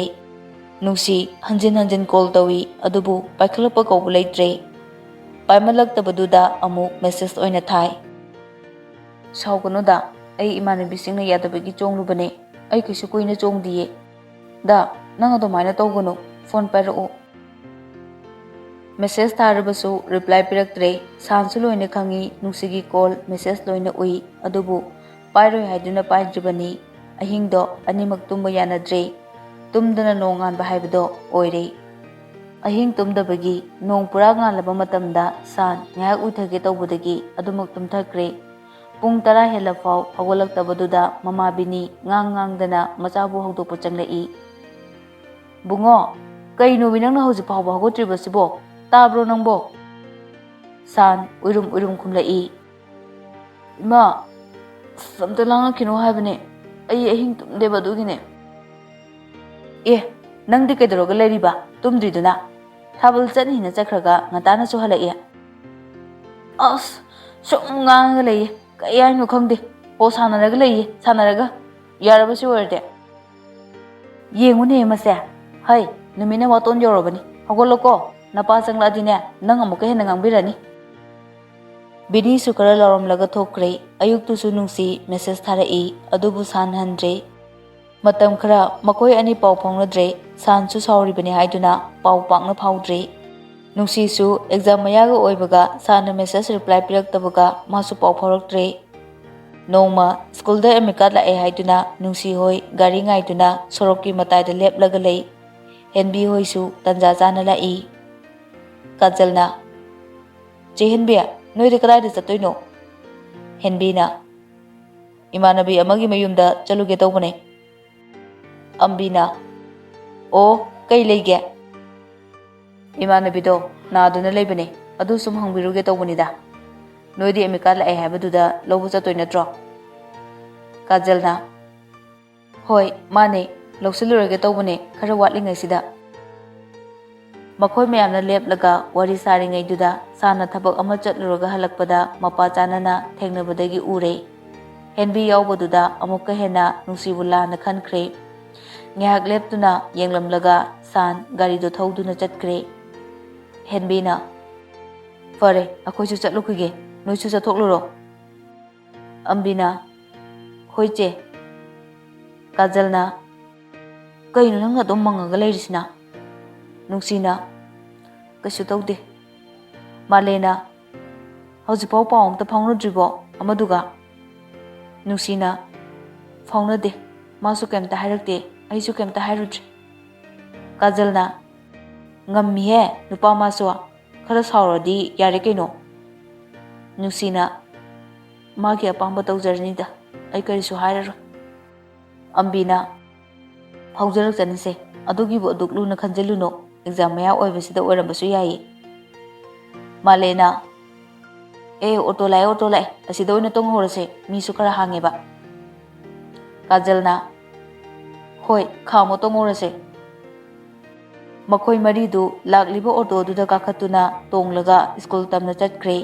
ꯅꯨꯡꯁꯤ ꯍꯟꯖꯤꯟ ꯍꯟꯖꯤꯟ ꯀꯣꯜ ꯇꯧꯏ, ꯑꯗꯨꯕꯨ ꯄꯥꯏꯈꯠꯂꯛꯄ ꯀꯧꯕ ꯂꯩꯇ꯭ꯔꯦ꯫ ꯄꯥꯏꯃꯜꯂꯛꯇꯕꯗꯨꯗ ꯑꯃꯨꯛ ꯃꯦꯁꯦꯖ ꯑꯣꯏꯅ ꯊꯥꯏ꯫ "ꯁꯥꯎꯒꯅꯨꯗ, ꯑꯩ ꯏꯃꯥꯟꯅꯕꯤꯁꯤꯡꯅ ꯌꯥꯗꯕꯒꯤ ꯆꯣꯡꯂꯨꯕꯅꯦ꯫ ꯑꯩ ꯀꯩꯁꯨ ꯀꯨꯏꯅ ꯆꯣꯡꯗꯤꯌꯦ꯫ ꯗꯥ, ꯅꯪ ꯑꯗꯨꯃꯥꯏꯅ ꯇꯧꯒꯅꯨ, ꯐꯣꯟ ꯄꯥꯏꯔꯛꯎ꯫" ꯃꯦꯁꯦꯖ ꯊꯥꯔꯕꯁꯨ ꯔꯤꯄ꯭ꯂꯥꯏ ꯄꯤꯔꯛꯇ꯭ꯔꯦ꯫ ꯁꯥꯟꯁꯨ ꯂꯣꯏꯅ ꯈꯪꯏ, ꯅꯨꯡꯁꯤꯒꯤ ꯀꯣꯜ, ꯃꯦꯁꯦꯖ ꯂꯣꯏꯅ ꯎꯏ, ꯑꯗꯨꯕꯨ ꯄꯥꯏꯔꯣꯏ ꯍꯥꯏꯗꯨꯅ ꯄꯥꯏꯗ꯭ꯔꯤꯕꯅꯤ꯫ ꯑꯍꯤꯡꯗꯣ ꯑꯅꯤꯃꯛ ꯇꯨꯝꯕ ꯌꯥꯅꯗ꯭ꯔꯦ꯫ ꯇꯨꯝꯗꯅ ꯅꯣꯡꯉꯥꯟꯕ ꯍꯥꯏꯕꯗꯣ ꯑꯣꯏꯔꯦ꯫ ꯑꯍꯤꯡ ꯇꯨꯝꯗꯕꯒꯤ ꯅꯣꯡ ꯄꯨꯔꯥ ꯉꯥꯜꯂꯕ ꯃꯇꯝꯗ ꯁꯥꯟ ꯉꯥꯏꯍꯥꯛ ꯎꯏꯊꯒꯦ ꯇꯧꯕꯗꯒꯤ ꯑꯗꯨꯃꯛ ꯇꯨꯝꯊꯈ꯭ꯔꯦ꯫ ꯄꯨꯡ ꯇꯔꯥ ꯍꯦꯜꯂꯐꯥꯎ ꯍꯧꯒꯠꯂꯛꯇꯕꯗꯨꯗ ꯃꯃꯥ ꯕꯤꯅꯤ ꯉꯥꯡ ꯉꯥꯡꯗꯅ ꯃꯆꯥꯕꯨ ꯍꯧꯗꯣꯛꯄ ꯆꯪꯂꯛꯏ꯫ "ꯕꯨꯡꯉꯣ, ꯀꯩꯅꯣꯃꯤ ꯅꯪꯅ ꯍꯧꯖꯤꯛ ꯐꯥꯎꯕ ꯍꯧꯒꯠꯇ꯭ꯔꯤꯕꯁꯤꯕꯣ? ꯇꯥꯕ꯭ꯔꯣ ꯅꯪꯕꯣ?" ꯁꯥꯟ ꯎꯏꯔꯨꯝ ꯎꯏꯔꯨꯝ ꯈꯨꯝꯂꯛꯏ꯫ "ꯏꯃꯥ, ꯑꯁ, ꯑꯝꯇ ꯂꯥꯡꯉꯛꯈꯤꯅꯣ ꯍꯥꯏꯕꯅꯦ꯫ ꯑꯩ ꯑꯍꯤꯡ ꯇꯨꯝꯗꯦꯕ, ꯑꯗꯨꯒꯤꯅꯦ꯫" "ꯑꯦ, ꯅꯪꯗꯤ ꯀꯩꯗꯧꯔꯒ ꯂꯩꯔꯤꯕ, ꯇꯨꯝꯗ꯭ꯔꯤꯗꯨꯅ? ꯊꯥꯕꯜ ꯆꯠꯅꯤꯅ ꯆꯠꯈ꯭ꯔꯒ ꯉꯟꯇꯥꯅꯁꯨ ꯍꯜꯂꯛꯑꯦ꯫" "ꯑꯁ, ꯁꯨꯝ ꯉꯥꯡꯉꯒ ꯂꯩꯌꯦ, ꯀꯩ ꯍꯥꯏꯅꯣ ꯈꯪꯗꯦ꯫ ꯍꯣ, ꯁꯥꯟꯅꯔꯒ ꯂꯩꯌꯦ, ꯁꯥꯟꯅꯔꯒ꯫ ꯌꯥꯔꯕ ꯁꯤ ꯑꯣꯏꯔꯗꯤ?" "ꯌꯦꯡꯉꯨꯅꯦ ꯃꯁꯦ꯫ ꯍꯩ, ꯅꯨꯃꯤꯠꯅ ꯋꯥꯇꯣꯟ ꯌꯧꯔꯕꯅꯤ꯫ ꯍꯧꯒꯠꯂꯣꯀꯣ, ꯅꯄꯥ ꯆꯪꯂꯛꯑꯗꯤꯅꯦ, ꯅꯪ ꯑꯃꯨꯛꯀ ꯍꯦꯟꯅ ꯉꯥꯡꯕꯤꯔꯅꯤ꯫" ꯕꯤꯅꯤꯁꯨ ꯈꯔ ꯂꯥꯎꯔꯝꯂꯒ ꯊꯣꯛꯈ꯭ꯔꯦ꯫ ꯑꯌꯨꯛꯇꯨꯁꯨ ꯅꯨꯡꯁꯤ ꯃꯦꯁꯦꯖ ꯊꯥꯔꯛꯏ, ꯑꯗꯨꯕꯨ ꯁꯥꯟ ꯍꯟꯗ꯭ꯔꯦ꯫ ꯃꯇꯝ ꯈꯔ ꯃꯈꯣꯏ ꯑꯅꯤ ꯄꯥꯎ ꯐꯥꯎꯅꯗ꯭ꯔꯦ꯫ ꯁꯥꯟꯁꯨ ꯁꯥꯎꯔꯤꯕꯅꯤ ꯍꯥꯏꯗꯨꯅ ꯄꯥꯎ ꯄꯥꯛꯅ ꯐꯥꯎꯗ꯭ꯔꯦ꯫ ꯅꯨꯡꯁꯤꯁꯨ ꯑꯦꯛꯖꯥꯝ ꯃꯌꯥꯒ ꯑꯣꯏꯕꯒ ꯁꯥꯟꯅ ꯃꯦꯁꯦꯖ ꯔꯤꯄ꯭ꯂꯥꯏ ꯄꯤꯔꯛꯇꯕꯒ ꯃꯥꯁꯨ ꯄꯥꯎ ꯐꯥꯎꯔꯛꯇ꯭ꯔꯦ꯫ ꯅꯣꯡꯃ ꯁ꯭ꯀꯨꯜꯗ ꯑꯦꯃꯤꯀꯥꯠ ꯂꯥꯛꯑꯦ ꯍꯥꯏꯗꯨꯅ ꯅꯨꯡꯁꯤ ꯍꯣꯏ ꯒꯥꯔꯤ ꯉꯥꯏꯗꯨꯅ ꯁꯣꯔꯣꯛꯀꯤ ꯃꯇꯥꯏꯗ ꯂꯦꯞꯂꯒ ꯂꯩ꯫ ꯍꯦꯟꯕꯤ ꯍꯣꯏꯁꯨ ꯇꯟꯖꯥ ꯆꯥꯅ ꯂꯥꯛꯏ꯫ ꯀꯥꯖꯜꯅ, "ꯆꯦ ꯍꯦꯟꯕꯤ, ꯅꯣꯏꯗꯤ ꯀꯗꯥꯏꯗ ꯆꯠꯇꯣꯏꯅꯣ?" ꯍꯦꯟꯕꯤꯅ, "ꯏꯃꯥꯟꯅꯕꯤ ꯑꯃꯒꯤ ꯃꯌꯨꯝꯗ ꯆꯠꯂꯨꯒꯦ ꯇꯧꯕꯅꯦ꯫" ꯑꯝꯕꯤꯅ, "ꯑꯣ, ꯀꯩ ꯂꯩꯒꯦ?" "ꯏꯃꯥꯟꯅꯕꯤꯗꯣ ꯅꯥꯗꯨꯅ ꯂꯩꯕꯅꯦ, ꯑꯗꯨ ꯁꯨꯝ ꯍꯪꯕꯤꯔꯨꯒꯦ ꯇꯧꯕꯅꯤꯗ꯫ ꯅꯣꯏꯗꯤ ꯑꯦꯃꯤꯀꯥ ꯂꯥꯛꯑꯦ ꯍꯥꯏꯕꯗꯨꯗ ꯂꯧꯕ ꯆꯠꯇꯣꯏ ꯅꯠꯇ꯭ꯔꯣ?" ꯀꯥꯖꯜꯅ, "ꯍꯣꯏ, ꯃꯥꯅꯦ, ꯂꯧꯁꯤꯜꯂꯨꯔꯒꯦ ꯇꯧꯕꯅꯦ, ꯈꯔ ꯋꯥꯠꯂꯤꯉꯩꯁꯤꯗ꯫" ꯃꯈꯣꯏ ꯃꯌꯥꯝꯅ ꯂꯦꯞꯂꯒ ꯋꯥꯔꯤ ꯁꯥꯔꯤꯉꯩꯗꯨꯗ ꯁꯥꯟꯅ ꯊꯕꯛ ꯑꯃ ꯆꯠꯂꯨꯔꯒ ꯍꯜꯂꯛꯄꯗ ꯃꯄꯥ ꯆꯥꯅꯅ ꯊꯦꯡꯅꯕꯗꯒꯤ ꯎꯔꯦ꯫ ꯍꯦꯟꯕꯤ ꯌꯥꯎꯕꯗꯨꯗ ꯑꯃꯨꯛꯀ ꯍꯦꯟꯅ ꯅꯨꯡꯁꯤꯕꯨ ꯂꯥꯟꯅ ꯈꯟꯈ꯭ꯔꯦ꯫ ꯉꯥꯏꯍꯥꯛ ꯂꯦꯞꯇꯨꯅ ꯌꯦꯡꯂꯝꯂꯒ ꯁꯥꯟ ꯒꯥꯔꯤꯗꯣ ꯊꯧꯗꯨꯅ ꯆꯠꯈ꯭ꯔꯦ꯫ ꯍꯦꯟꯕꯤꯅ, "ꯐꯔꯦ, ꯑꯩꯈꯣꯏꯁꯨ ꯆꯠꯂꯨꯈꯤꯒꯦ, ꯅꯣꯏꯁꯨ ꯆꯠꯊꯣꯛꯂꯨꯔꯣ꯫" ꯑꯝꯕꯤꯅ, "ꯍꯣꯏ ꯆꯦ꯫" ꯀꯥꯖꯜꯅ, "ꯀꯩꯅꯣ ꯅꯪꯅ ꯑꯗꯨꯝ ꯃꯪꯉꯒ ꯂꯩꯔꯤꯁꯤꯅ?" ꯅꯨꯡꯁꯤꯅ, "ꯀꯩꯁꯨ ꯇꯧꯗꯦ꯫" ꯃꯥꯂꯦꯅ, "ꯍꯧꯖꯤꯛꯐꯥꯎ ꯄꯥꯎ ꯑꯝꯇ ꯐꯥꯎꯅꯗ꯭ꯔꯤꯕꯣ ꯑꯃꯗꯨꯒ?" ꯅꯨꯡꯁꯤꯅ, "ꯐꯥꯎꯅꯗꯦ, ꯃꯥꯁꯨ ꯀꯩꯝꯇ ꯍꯥꯏꯔꯛꯇꯦ, ꯑꯩꯁꯨ ꯀꯩꯝꯇ ꯍꯥꯏꯔꯨꯗ꯭ꯔꯦ꯫" ꯀꯥꯖꯜꯅ, "ꯉꯝꯃꯤꯍꯦ ꯅꯨꯄꯥ ꯃꯥꯁꯨ, ꯈꯔ ꯁꯥꯎꯔꯗꯤ ꯌꯥꯔꯦ ꯀꯩꯅꯣ꯫" ꯅꯨꯡꯁꯤꯅ, "ꯃꯥꯒꯤ ꯑꯄꯥꯝꯕ ꯇꯧꯖꯔꯅꯤꯗ, ꯑꯩ ꯀꯔꯤꯁꯨ ꯍꯥꯏꯔꯔꯣꯏ꯫" ꯑꯝꯕꯤꯅ, "ꯐꯥꯎꯖꯔꯛꯆꯅꯤꯁꯦ, ꯑꯗꯨꯒꯤꯕꯨ ꯑꯗꯨꯛ ꯂꯨꯅ ꯈꯟꯖꯤꯜꯂꯨꯅꯣ, ꯑꯦꯛꯖꯥꯝ ꯃꯌꯥ ꯑꯣꯏꯕꯁꯤꯗ ꯑꯣꯏꯔꯝꯕꯁꯨ ꯌꯥꯏꯌꯦ꯫" ꯃꯥꯂꯦꯅ, "ꯑꯦ, ꯑꯣꯇꯣ ꯂꯥꯛꯑꯦ, ꯑꯣꯇꯣ ꯂꯥꯛꯑꯦ, ꯑꯁꯤꯗ ꯑꯣꯏꯅ ꯇꯣꯡꯍꯧꯔꯁꯦ, ꯃꯤꯁꯨ ꯈꯔ ꯍꯥꯡꯉꯦꯕ꯫" ꯀꯥꯖꯜꯅ, "ꯍꯣꯏ, ꯈꯥꯝꯃꯣ, ꯇꯣꯡꯍꯧꯔꯁꯦ꯫" ꯃꯈꯣꯏ ꯃꯔꯤꯗꯨ ꯂꯥꯛꯂꯤꯕ ꯑꯣꯇꯣꯗꯨꯗ ꯀꯥꯈꯠꯇꯨꯅ ꯇꯣꯡꯂꯒ ꯁ꯭ꯀꯨꯜ ꯇꯝꯅ ꯆꯠꯈ꯭ꯔꯦ꯫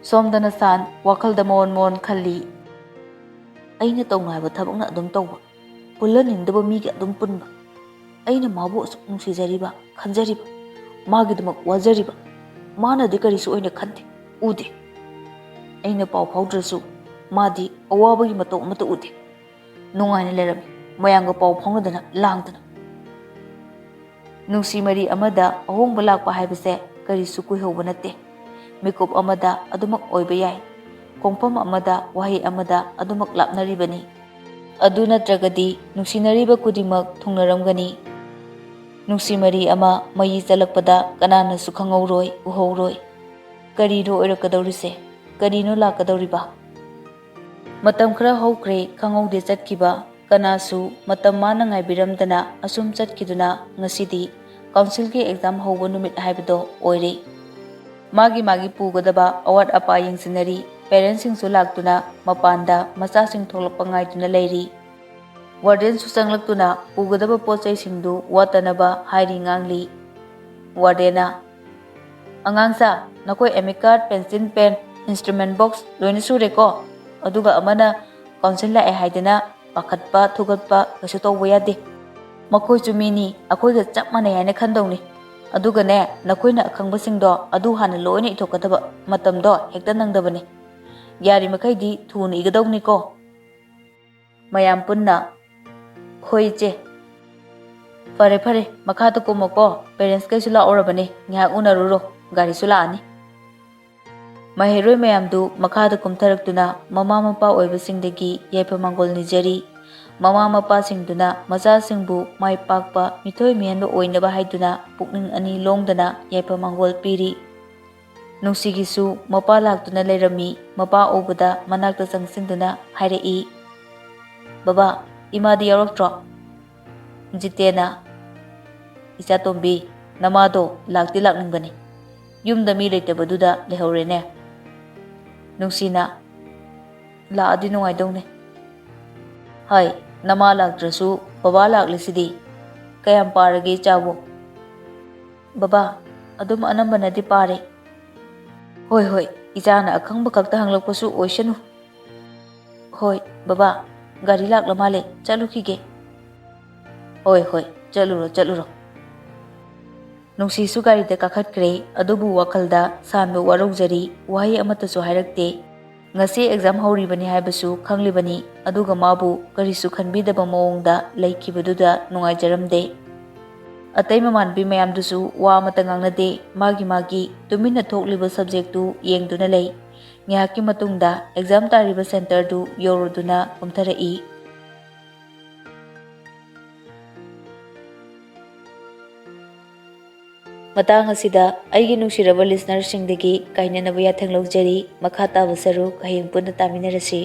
ꯁꯣꯝꯗꯅ ꯁꯥꯟ ꯋꯥꯈꯜꯗ ꯃꯣꯟ ꯃꯣꯟ ꯈꯜꯂꯤ꯫ "ꯑꯩꯅ ꯇꯧꯅꯨ ꯍꯥꯏꯕ ꯊꯕꯛꯅ ꯑꯗꯨꯝ ꯇꯧꯕ, ꯄꯨꯜꯍꯟꯅꯤꯡꯗꯕ ꯃꯤꯒ ꯑꯗꯨꯝ ꯄꯨꯟꯕ, ꯑꯩꯅ ꯃꯥꯕꯨ ꯑꯁꯨꯛ ꯅꯨꯡꯁꯤꯖꯔꯤꯕ, ꯈꯟꯖꯔꯤꯕ, ꯃꯥꯒꯤꯗꯃꯛ ꯋꯥꯖꯔꯤꯕ, ꯃꯥꯅꯗꯤ ꯀꯔꯤꯁꯨ ꯑꯣꯏꯅ ꯈꯟꯗꯦ, ꯎꯗꯦ꯫ ꯑꯩꯅ ꯄꯥꯎ ꯐꯥꯎꯗ꯭ꯔꯁꯨ ꯃꯥꯗꯤ ꯑꯋꯥꯕꯒꯤ ꯃꯇꯧ ꯑꯃꯠꯇ ꯎꯗꯦ꯫ ꯅꯨꯡꯉꯥꯏꯅ ꯂꯩꯔꯝꯃꯤ, ꯃꯌꯥꯝꯒ ꯄꯥꯎ ꯐꯥꯎꯅꯗꯅ, ꯂꯥꯡꯗꯅ꯫" ꯅꯨꯡꯁꯤ ꯃꯔꯤ ꯑꯃꯗ ꯑꯍꯣꯡꯕ ꯂꯥꯛꯄ ꯍꯥꯏꯕꯁꯦ ꯀꯔꯤꯁꯨ ꯀꯨꯏꯍꯧꯕ ꯅꯠꯇꯦ꯫ ꯃꯤꯀꯨꯞ ꯑꯃꯗ ꯑꯗꯨꯃꯛ ꯑꯣꯏꯕ ꯌꯥꯏ꯫ ꯈꯣꯡꯐꯝ ꯑꯃꯗ, ꯋꯥꯍꯩ ꯑꯃꯗ ꯑꯗꯨꯃꯛ ꯂꯥꯞꯅꯔꯤꯕꯅꯤ꯫ ꯑꯗꯨ ꯅꯠꯇ꯭ꯔꯒꯗꯤ ꯅꯨꯡꯁꯤꯅꯔꯤꯕ ꯈꯨꯗꯤꯡꯃꯛ ꯊꯨꯡꯅꯔꯝꯒꯅꯤ꯫ ꯅꯨꯡꯁꯤ ꯃꯔꯤ ꯑꯃ ꯃꯩ ꯆꯠꯂꯛꯄꯗ ꯀꯅꯥꯅꯁꯨ ꯈꯪꯍꯧꯔꯣꯏ, ꯎꯍꯧꯔꯣꯏ꯫ ꯀꯔꯤꯅꯣ ꯑꯣꯏꯔꯛꯀꯗꯧꯔꯤꯁꯦ? ꯀꯔꯤꯅꯣ ꯂꯥꯛꯀꯗꯧꯔꯤꯕ? ꯃꯇꯝ ꯈꯔ ꯍꯧꯈ꯭ꯔꯦ, ꯈꯪꯍꯧꯗꯦ ꯆꯠꯈꯤꯕ꯫ ꯀꯅꯥꯁꯨ ꯃꯇꯝ ꯃꯥꯅ ꯉꯥꯏꯕꯤꯔꯝꯗꯅ ꯑꯁꯨꯝ ꯆꯠꯈꯤꯗꯨꯅ ꯉꯁꯤꯗꯤ ꯀꯥꯎꯟꯁꯤꯜꯒꯤ ꯑꯦꯛꯖꯥꯝ ꯍꯧꯕ ꯅꯨꯃꯤꯠ ꯍꯥꯏꯕꯗꯣ ꯑꯣꯏꯔꯦ꯫ ꯃꯥꯒꯤ ꯃꯥꯒꯤ ꯄꯨꯒꯗꯕ ꯑꯋꯥꯠ ꯑꯄꯥ ꯌꯦꯡꯁꯤꯟꯅꯔꯤ꯫ ꯄꯦꯔꯦꯟꯁꯁꯤꯡꯁꯨ ꯂꯥꯛꯇꯨꯅ ꯃꯄꯥꯟꯗ ꯃꯆꯥꯁꯤꯡ ꯊꯣꯛꯂꯛꯄ ꯉꯥꯏꯗꯨꯅ ꯂꯩꯔꯤ꯫ ꯋꯥꯔꯗꯦꯟꯁꯨ ꯆꯪꯂꯛꯇꯨꯅ ꯄꯨꯒꯗꯕ ꯄꯣꯠ ꯆꯩꯁꯤꯡꯗꯨ ꯋꯥꯠꯇꯅꯕ ꯍꯥꯏꯔꯤ ꯉꯥꯡꯂꯤ꯫ ꯋꯥꯔꯗꯦꯟꯅ, "ꯑꯉꯥꯡꯁꯥ, ꯅꯈꯣꯏ ꯑꯦꯃꯤꯛ card, pencil, pen, instrument box ꯂꯣꯏꯅ ꯁꯨꯔꯦꯀꯣ? ꯑꯗꯨꯒ ꯑꯃꯅ ꯀꯥꯎꯟꯁꯤꯜ ꯂꯥꯛꯑꯦ ꯍꯥꯏꯗꯅ ꯄꯥꯈꯠꯄ ꯊꯨꯒꯠꯄ ꯀꯩꯁꯨ ꯇꯧꯕ ꯌꯥꯗꯦ꯫ ꯃꯈꯣꯏꯁꯨ ꯃꯤꯅꯤ, ꯑꯩꯈꯣꯏꯒ ꯆꯞ ꯃꯥꯟꯅꯩ ꯍꯥꯏꯅ ꯈꯟꯗꯧꯅꯤ꯫ ꯑꯗꯨꯒꯅꯦ, ꯅꯈꯣꯏꯅ ꯑꯈꯪꯕꯁꯤꯡꯗꯣ ꯑꯗꯨ ꯍꯥꯟꯅ ꯂꯣꯏꯅ ꯏꯊꯣꯛꯀꯗꯕ, ꯃꯇꯝꯗꯣ ꯍꯦꯛꯇ ꯅꯪꯗꯕꯅꯤ꯫ ꯌꯥꯔꯤꯃꯈꯩꯗꯤ ꯊꯨꯅ ꯏꯒꯗꯧꯅꯤꯀꯣ꯫" ꯃꯌꯥꯝ ꯄꯨꯟꯅ, "ꯍꯣꯏ ꯏꯆꯦ꯫ ꯐꯔꯦ ꯐꯔꯦ, ꯃꯈꯥꯗ ꯀꯨꯝꯃꯣꯀꯣ, ꯄꯦꯔꯦꯟꯁꯈꯩꯁꯨ ꯂꯥꯛꯑꯣꯔꯕꯅꯦ, ꯉꯥꯏꯍꯥꯛ ꯎꯅꯔꯨꯔꯣ, ꯒꯥꯔꯤꯁꯨ ꯂꯥꯛꯑꯅꯤ꯫" ꯃꯍꯩꯔꯣꯏ ꯃꯌꯥꯝꯗꯨ ꯃꯈꯥꯗ ꯀꯨꯝꯊꯔꯛꯇꯨꯅ ꯃꯃꯥ ꯃꯄꯥ ꯑꯣꯏꯕꯁꯤꯡꯗꯒꯤ ꯌꯥꯏꯐ ꯃꯪꯒꯣꯜ ꯅꯤꯖꯔꯤ꯫ ꯃꯃꯥ ꯃꯄꯥꯁꯤꯡꯗꯨꯅ ꯃꯆꯥꯁꯤꯡꯕꯨ ꯃꯥꯏ ꯄꯥꯛꯄ ꯃꯤꯊꯣꯏ ꯃꯤꯍꯦꯟꯕ ꯑꯣꯏꯅꯕ ꯍꯥꯏꯗꯨꯅ ꯄꯨꯛꯅꯤꯡ ꯑꯅꯤ ꯂꯣꯡꯗꯅ ꯌꯥꯏꯐ ꯃꯪꯒꯣꯜ ꯄꯤꯔꯤ꯫ ꯅꯨꯡꯁꯤꯒꯤꯁꯨ ꯃꯄꯥ ꯂꯥꯛꯇꯨꯅ ꯂꯩꯔꯝꯃꯤ꯫ ꯃꯄꯥ ꯎꯕꯗ ꯃꯅꯥꯛꯇ ꯆꯪꯁꯤꯟꯗꯨꯅ ꯍꯥꯏꯔꯛꯏ, "ꯕꯕꯥ, ꯏꯃꯥꯗꯤ ꯌꯥꯎꯔꯛꯇ꯭ꯔꯣ?" ꯖꯤꯇꯦꯅ, "ꯏꯆꯥꯇꯣꯝꯕꯤ, ꯅꯃꯥꯗꯣ ꯂꯥꯛꯇꯤ ꯂꯥꯛꯅꯤꯡꯕꯅꯤ, ꯌꯨꯝꯗ ꯃꯤ ꯂꯩꯇꯕꯗꯨꯗ ꯂꯩꯍꯧꯔꯦꯅꯦ꯫" ꯅꯨꯡꯁꯤꯅ, "ꯂꯥꯛꯑꯗꯤ ꯅꯨꯡꯉꯥꯏꯗꯧꯅꯦ꯫" "ꯍꯥꯏ, ꯅꯃꯥ ꯂꯥꯛꯇ꯭ꯔꯁꯨ ꯕꯕꯥ ꯂꯥꯛꯂꯤꯁꯤꯗꯤ꯫ ꯀꯌꯥꯝ ꯄꯥꯔꯒꯦ ꯏꯆꯥꯕꯨ?" "ꯕꯕꯥ, ꯑꯗꯨꯝ ꯑꯅꯝꯕꯅꯗꯤ ꯄꯥꯔꯦ꯫" "ꯍꯣꯏ, ꯍꯣꯏ, ꯏꯆꯥꯅ ꯑꯈꯪꯕ ꯈꯛꯇ ꯍꯪꯂꯛꯄꯁꯨ ꯑꯣꯏꯁꯅꯨ꯫ ꯍꯣꯏ, ꯕꯕꯥ, ꯒꯥꯔꯤ ꯂꯥꯛꯂ ꯃꯥꯜꯂꯦ, ꯆꯠꯂꯨꯈꯤꯒꯦ꯫" "ꯍꯣꯏ, ꯍꯣꯏ, ꯆꯠꯂꯨꯔꯣ, ꯆꯠꯂꯨꯔꯣ꯫" ꯅꯨꯡꯁꯤꯁꯨ ꯒꯥꯔꯤꯗ ꯀꯥꯈꯠꯈ꯭ꯔꯦ, ꯑꯗꯨꯕꯨ ꯋꯥꯈꯜꯗ ꯁꯥꯟꯕ ꯋꯥꯔꯧꯖꯔꯤ, ꯋꯥꯍꯩ ꯑꯃꯠꯇꯁꯨ ꯍꯥꯏꯔꯛꯇꯦ꯫ ꯉꯁꯤ ꯑꯦꯛꯖꯥꯝ ꯍꯧꯔꯤꯕꯅꯤ ꯍꯥꯏꯕꯁꯨ ꯈꯪꯂꯤꯕꯅꯤ, ꯑꯗꯨꯒ ꯃꯥꯕꯨ ꯀꯔꯤꯁꯨ ꯈꯟꯕꯤꯗꯕ ꯃꯑꯣꯡꯗ ꯂꯩꯈꯤꯕꯗꯨꯗ ꯅꯨꯡꯉꯥꯏꯖꯔꯝꯗꯦ꯫ ꯑꯇꯩ ꯃꯃꯥꯟꯅꯕꯤ ꯃꯌꯥꯝꯗꯨꯁꯨ ꯋꯥ ꯑꯃꯠꯇ ꯉꯥꯡꯅꯗꯦ, ꯃꯥꯒꯤ ꯃꯥꯒꯤ ꯇꯨꯃꯤꯟꯅ ꯊꯣꯛꯂꯤꯕ ꯁꯕꯖꯦꯛꯇꯨ ꯌꯦꯡꯗꯨꯅ ꯂꯩ꯫ ꯉꯥꯏꯍꯥꯛꯀꯤ ꯃꯇꯨꯡꯗ ꯑꯦꯛꯖꯥꯝ ꯇꯥꯔꯤꯕ ꯁꯦꯟꯇꯔꯗꯨ ꯌꯧꯔꯗꯨꯅ ꯀꯨꯝꯊꯔꯛꯏ꯫ ꯃꯇꯥꯡ ꯑꯁꯤꯗ ꯑꯩꯒꯤ ꯅꯨꯡꯁꯤꯔꯕ listenerꯁꯤꯡꯗꯒꯤ ꯀꯥꯏꯅꯅꯕ ꯌꯥꯊꯪ ꯂꯧꯖꯔꯤ꯫ ꯃꯈꯥ ꯇꯥꯕ ꯁꯔꯨꯛ ꯍꯌꯦꯡ ꯄꯨꯟꯅ ꯇꯥꯃꯤꯟꯅꯔꯁꯤ꯫